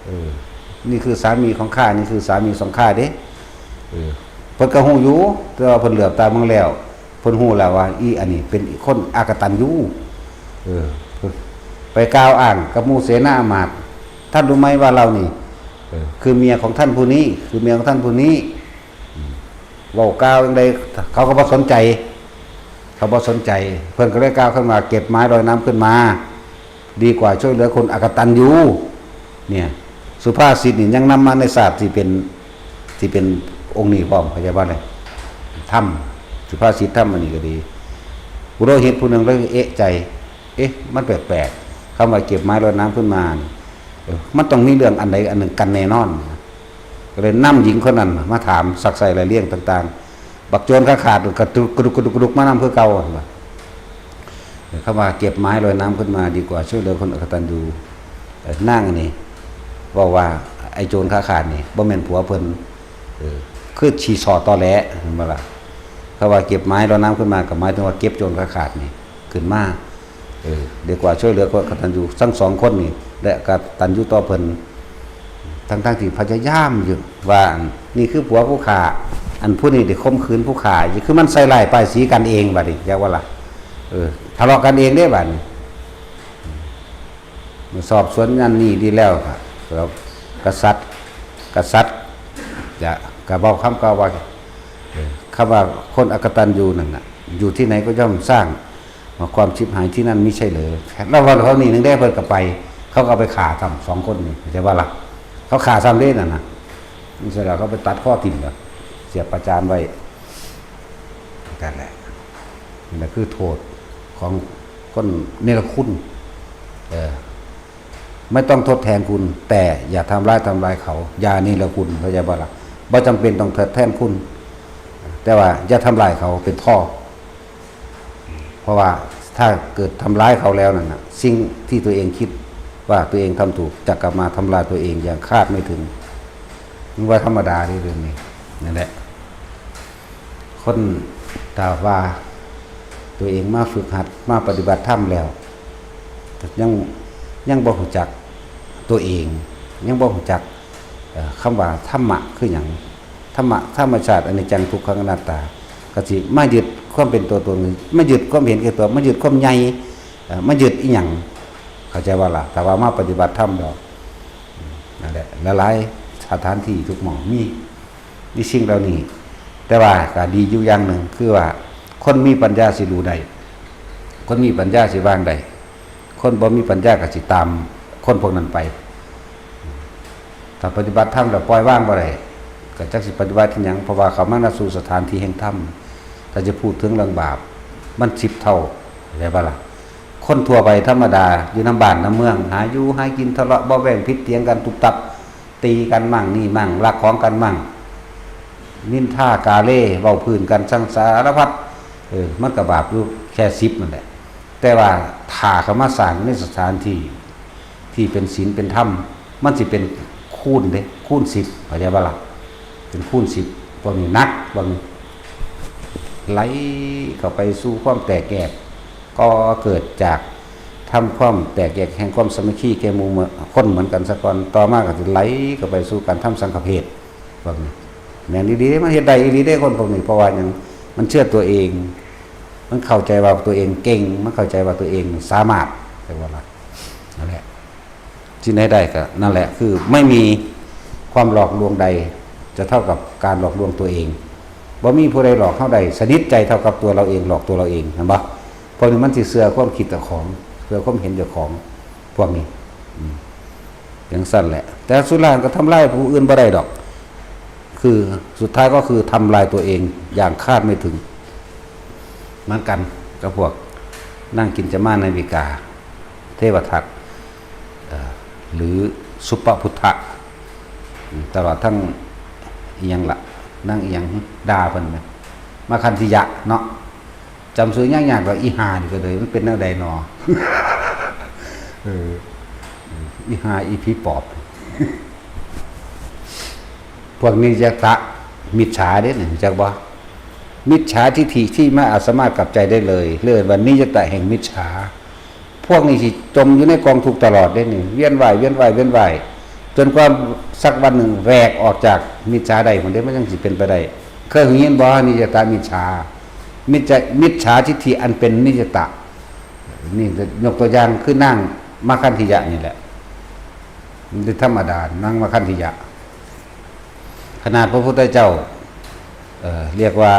เออ นี่คือสามีของข้า นี่คือสามีของข้าเด้ เออ เพิ่นก็ฮู้อยู่ แต่ว่าเพิ่นเหลือบตาเบิ่งแล้ว เพิ่นฮู้แล้วว่า อีอันนี้เป็นคนอกตัญญู เออ ไปกล่าวอ้างกับหมู่เสนาอามาตย์ ท่านรู้ไหมว่าเรานี่ เออ คือเมียของท่านผู้นี้ คือเมียของท่านผู้นี้ อืม เว้ากล่าวจั่งใด เขาก็บ่สนใจ เขาบ่สนใจ เพิ่นก็เลยกล่าวขึ้นว่า เก็บไม้ลอยน้ำขึ้นมา ดีกว่าช่วยเหลือคนอกตัญญู เนี่ย สุภาษิตนี่ยังนำมาในศาสตร์ที่เป็น ที่เป็นองค์นี้พร้อม เข้าใจบ่เนี่ย ธรรม สุภาษิตธรรมอันนี้ก็ดี ปุโรหิตผู้หนึ่งเลยเอะใจ เอ๊ะ มันแปลกๆ คำว่าเก็บไม้ลอยน้ำขึ้นมานี่ เออ มันต้องมีเรื่องอันใดอันหนึ่งกันแน่นอน ก็เลยนำหญิงคนนั้นมาถามซักไซ้ไล่เลียงต่างๆ บักโจรขาขาดกระดุกกระดุกกระดุกกระดุกมานำคือเก่าหั่นล่ะ เออ คำว่าเก็บไม้ลอยน้ำขึ้นมาดีกว่าช่วยเหลือคนอกตัญญู เออ นางอันนี้เว้าว่าไอ้โจรขาขาดนี่บ่แม่นผัวเพิ่น เออ คือชีซอตอแหล เห็นบ่ล่ะ คำว่าเก็บไม้ลอยน้ำขึ้นมาก็หมายถึงว่าเก็บโจรขาขาดนี่ขึ้นมา เออ ดีกว่าช่วยเหลือคนกตัญญู ทั้งสองคนนี่ และกตัญญูต่อเพิ่น ทั้งๆที่พยายามอยู่ว่า นี่คือผัวผู้ฆ่า อันผู้นี้ได้ข่มขืนผู้ฆ่า คือมันใส่ร้ายป้ายสีกันเองบัดนี้ จักว่าล่ะ เออ ทะเลาะกันเองเด้บัดนี้ เมื่อสอบสวนนั่นนี่ดีแล้วครับ แล้วกษัตริย์ กษัตริย์จะกระเว้าคำกล่าวว่า เออ คำว่าคนอกตัญญูนั่นน่ะ อยู่ที่ไหนก็ย่อมสร้างความชิบหายที่นั่นมิใช่เหรอ แล้ววันเขานี่หนึ่งได้เพิ่นก็ไป เขาก็เอาไปฆ่าซ้ำสองคนนี่ เข้าใจบ่ล่ะ เขาฆ่าซ้ำเด้นั่นน่ะ นี่เสร็จแล้วเขาไปตัดคอทิ่มแล้ว เสียบประจานไว้ นั่นแหละ นี่แหละคือโทษของคนเนรคุณ เออ ไม่ต้องทดแทนคุณ แต่อย่าทำร้ายทำลายเขา อย่าเนรคุณ เข้าใจบ่ล่ะ บ่จำเป็นต้องทดแทนคุณ แต่ว่าอย่าทำลายเขาเป็นพ่อ เพราะว่าถ้าเกิดทำร้ายเขาแล้วนั่นน่ะ สิ่งที่ตัวเองคิดว่าตัวเองทำถูก จะกลับมาทำลายตัวเองอย่างคาดไม่ถึง มันว่าธรรมดาเด้เรื่องนี้ นั่นแหละ คนถ้าว่าตัวเองมาฝึกหัด มาปฏิบัติธรรมแล้ว ยัง ยังบ่รู้จักตัวเอง ยังบ่รู้จัก เอ่อ คำว่าธรรมะคือหยัง ธรรมะ ธรรมชาติอนิจจังทุกขังอนัตตา ก็สิมายึดความเป็นตัวตน มายึดความเห็นแก่ตัว มายึดความใหญ่ เอ่อ มายึดอีหยัง เข้าใจบ่ล่ะ ถ้าว่ามาปฏิบัติธรรมแล้ว นั่นแหละ หลายๆสถานที่ทุกหม่องมี มีสิ่งเหล่านี้ แต่ว่าก็ดีอยู่อย่างหนึ่ง คือว่าคนมีปัญญาสิรู้ได้ คนมีปัญญาสิวางได้ คนบ่มีปัญญาก็สิตามคนพวกนั้นไป ถ้าปฏิบัติธรรมแล้วปล่อยวางบ่ได้ ก็จักสิปฏิบัติอิหยัง เพราะว่าเข้ามาณสู่สถานที่แห่งธรรม ถ้าจะพูดถึงเรื่องบาป มันสิบเท่า เข้าใจบ่ล่ะ คนทั่วไปธรรมดา อยู่นำบ้านนำเมือง หาอยู่หากิน ทะเลาะเบาะแว้ง ผิดเถียงกัน ตุบตับ ตีกันมั่งนี่มั่ง ลักของกันมั่ง นินทากาเล่ เว้าพื้นกัน สั่งสารพัด เออ มันก็บาปอยู่แค่สิบนั่นแหละ แต่ว่าถ้าเข้ามาสร้างในสถานที่ ที่เป็นศีลเป็นธรรม มันสิเป็นคูณเด้ คูณสิบ เข้าใจบ่ล่ะ เป็นคูณสิบ พวกนี้หนัก พวกนี้ไหลเข้าไปสู่ความแตกแยก ก็เกิดจากทำความแตกแยกแห่งความสามัคคีแก่หมู่คนเหมือนกันซะก่อน ต่อมาก็สิไหลเข้าไปสู่การทำสังฆเพศ พวกนี้ แม่นอีหลีเด้ มันเฮ็ดได้อีหลีเด้ คนพวกนี้ เพราะว่าหยัง มันเชื่อตัวเอง มันเข้าใจว่าตัวเองเก่ง มันเข้าใจว่าตัวเองสามารถ แต่ว่าล่ะ นั่นแหละ ที่ไหนได้ก็นั่นแหละ คือไม่มีความหลอกลวงใด จะเท่ากับการหลอกลวงตัวเอง บ่มีผู้ใดหลอกเฮาได้ สนิทใจเท่ากับตัวเราเอง หลอกตัวเราเอง เห็นบ่ พวกนี้มันสิเชื่อความคิดเจ้าของ เชื่อความเห็นเจ้าของ พวกนี้ อืม จั่งซั้นแหละ แต่สุดท้ายก็ทำลายผู้อื่นบ่ได้ดอก คือสุดท้ายก็คือทำลายตัวเองอย่างคาดไม่ถึง เหมือนกันกับพวกนางกินจมานาวิกา เทวทัต เอ่อ หรือสุปพุทธะ อืม ตลอดทั้งอิหยังละ นางอิหยัง ด่าเพิ่นนะ มาคันธิยะเนาะ จำชื่อยากๆ ว่าอีห่านี่ก็เลย มันเป็นแนวใดหนอ เออ อีห่า อีผีปอบ พวกนิยตะมิจฉาเด้นี่ รู้จักบ่ มิจฉาทิฏฐิที่ไม่อาจสามารถกลับใจได้เลย เรียกว่านิยตะแห่งมิจฉา พวกนี้สิจมอยู่ในกองทุกข์ตลอดเด้นี่ เวียนว่าย เวียนว่าย เวียนว่าย จนกว่าสักวันหนึ่งแหวกออกจากมิจฉาได้ มันเด้ มันยังสิเป็นไปได้ เคยเห็นบ่ นิยตะมิจฉา มิจฉา มิจฉาทิฏฐิอันเป็นนิยตะ นี่ยกตัวอย่างคือนางมาคันธิยะนี่แหละ มันเป็นธรรมดา นางมาคันธิยะ ขนาดพระพุทธเจ้า เอ่อ เรียกว่า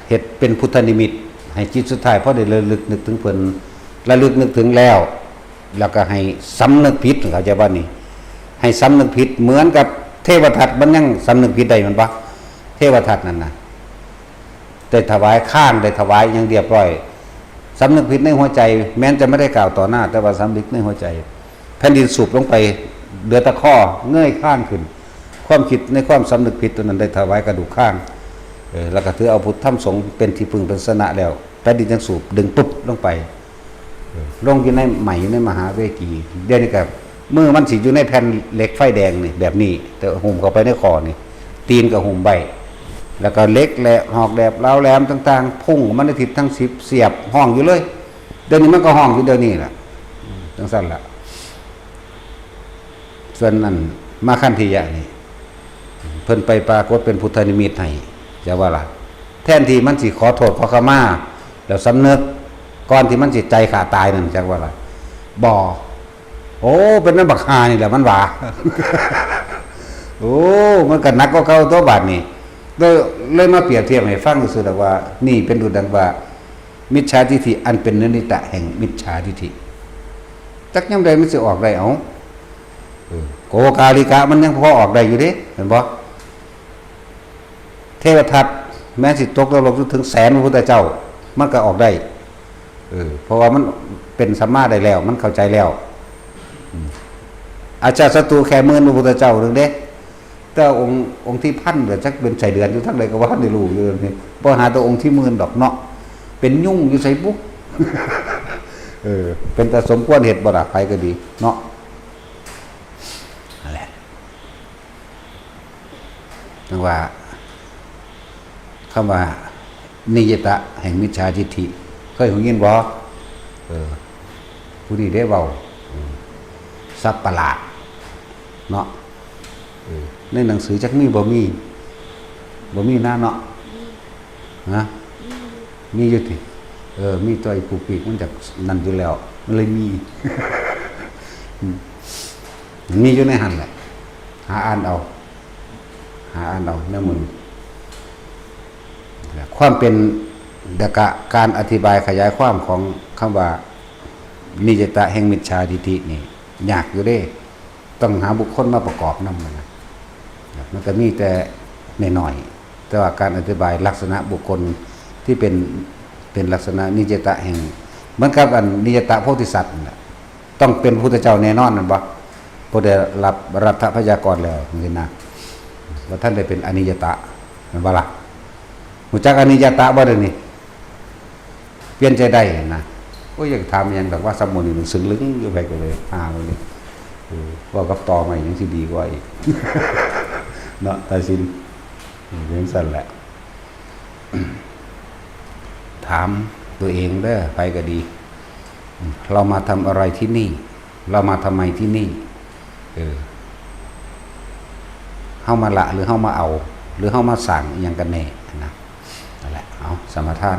เฮ็ดเป็นพุทธนิมิต ให้จิตสุดท้ายพอได้ระลึกนึกถึงเพิ่น ระลึกนึกถึงแล้ว แล้วก็ให้สำนึกผิด เข้าใจบ่นี่ ให้สำนึกผิด เหมือนกับเทวทัตมันยังสำนึกผิดได้แม่นบ่ เทวทัตนั่นน่ะ ได้ถวายข้าง ได้ถวายหยังเรียบร้อย สำนึกผิดในหัวใจ แม้นจะไม่ได้กล่าวต่อหน้า แต่ว่าสำนึกในหัวใจ แผ่นดินสูบลงไป เหลือแต่ข้อ เงยคางขึ้น ความคิดในความสำนึกผิดตัวนั้นได้ถวายกระดูกคาง เออ แล้วก็ถือเอาพุทธธรรมสงฆ์เป็นที่พึ่งเป็นสนะแล้ว แผ่นดินยังสูบดึงปุ๊บลงไป เออ ลงอยู่ในไหมอยู่ในมหาเวที เดี๋ยวนี้ก็มือมันสิอยู่ในแผ่นเหล็กไฟแดงนี่แบบนี้ แต่หุ้มเข้าไปในข้อนี่ ตีนก็หุ้มไว้ แล้วก็เหล็กแหลมหอกแหลมเหลาแหลมต่างๆ พุ่งออกมาในทิศทั้งสิบ เสียบห้องอยู่เลย เดี๋ยวนี้มันก็ห้องอยู่เดี๋ยวนี้แหละ จังซั่นล่ะ ส่วนนั้นมาคันธียะนี่ เพิ่นไปปรากฏเป็นพุทธนิมิตให้ จักว่าล่ะ แทนที่มันสิขอโทษขอขมา แล้วสำนึก ก่อนที่มันสิใจขาดตายนั่น จักว่าล่ะ บ่ โอ้ เป็นนำบักห่านี่แหละมันว่า โอ้ มันก็หนักกว่าเก่าตัวบาดนี่ เลย เลยมาเปรียบเทียบให้ฟังซื่อๆดอกว่า นี่เป็นดุจดังว่า มิจฉาทิฏฐิอันเป็นนิมิตะแห่งมิจฉาทิฏฐิ จักยามใดมันสิออกได้ เอ้า เออ โกกาลิกะมันยังพอออกได้อยู่เด้ เห็นบ่ เทวทัตแม้สิตกนรกอยู่ถึงแสนพระพุทธเจ้า มันก็ออกได้ เออ เพราะว่ามันเป็นสัมมาได้แล้ว มันเข้าใจแล้ว อืม อาชาติศัตรูแค่หมื่นพระพุทธเจ้าหนึ่งเด้ แต่องค์ องค์ที่พันเดี๋ยวจักเป็นไส้เดือนอยู่ทางใดก็ว่าในรู้อยู่นี่ บ่หาแต่องค์ที่หมื่นดอกเนาะ เป็นยุงอยู่ไสบุ เออ เป็นแต่สมควรเฮ็ดบ่ล่ะ ไผก็ดีเนาะ นั่นแหละ จังว่า คำว่า นิยตะแห่งมิจฉาทิฏฐิ เคยหูยินบ่ เออ ผู้นี้ได้เว้า อืม สับประหลาด เนาะ เออ ในหนังสือจักมีบ่มี บ่มีนะเนาะ ฮะ มีอยู่ติ เออ มีตัวไอ้ผู้ปีกมันจากนั่นอยู่แล้ว มันเลยมี อืม มันมีอยู่ในหั่นแหละ หาอ่านเอา หาอ่านเอา แนวมึง ความเป็น แล้วก็การอธิบายขยายความของคำว่า นิยตะแห่งมิจฉาทิฏฐินี่ ยากอยู่เด้ ต้องหาบุคคลมาประกอบนำนะ มันก็มีแต่น้อยๆ แต่ว่าการอธิบายลักษณะบุคคลที่เป็น เป็นลักษณะนิยตะแห่ง เหมือนกับอันนิยตะโพธิสัตว์นั่นแหละ ต้องเป็นพระพุทธเจ้าแน่นอนนั่นบ่ ผู้ได้รับรัฐพยากรแล้วนี่นะ ว่าท่านได้เป็นอนิยตะ แม่นบ่ล่ะ รู้จักอนิยตะบ่เดี๋ยวนี้ เปลี่ยนใจได้นะ โอ้ย อยากถามอิหยังดอกว่าสมุนนี่มันซึ่งลึงอยู่ไผก็เลยหามันนี่ เออ เว้ากับต่อใหม่ยังสิดีกว่าอีก เนาะ ตาสิน อืม เป็นจั่งซั่นแหละ ถามตัวเองเด้อ ไผก็ดี อืม เรามาทำอะไรที่นี่ เรามาทำไมที่นี่ เออ เฮามาละหรือเฮามาเอา หรือเฮามาสร้างอิหยังกันแน่นะ นั่นแหละ เอา สมาทาน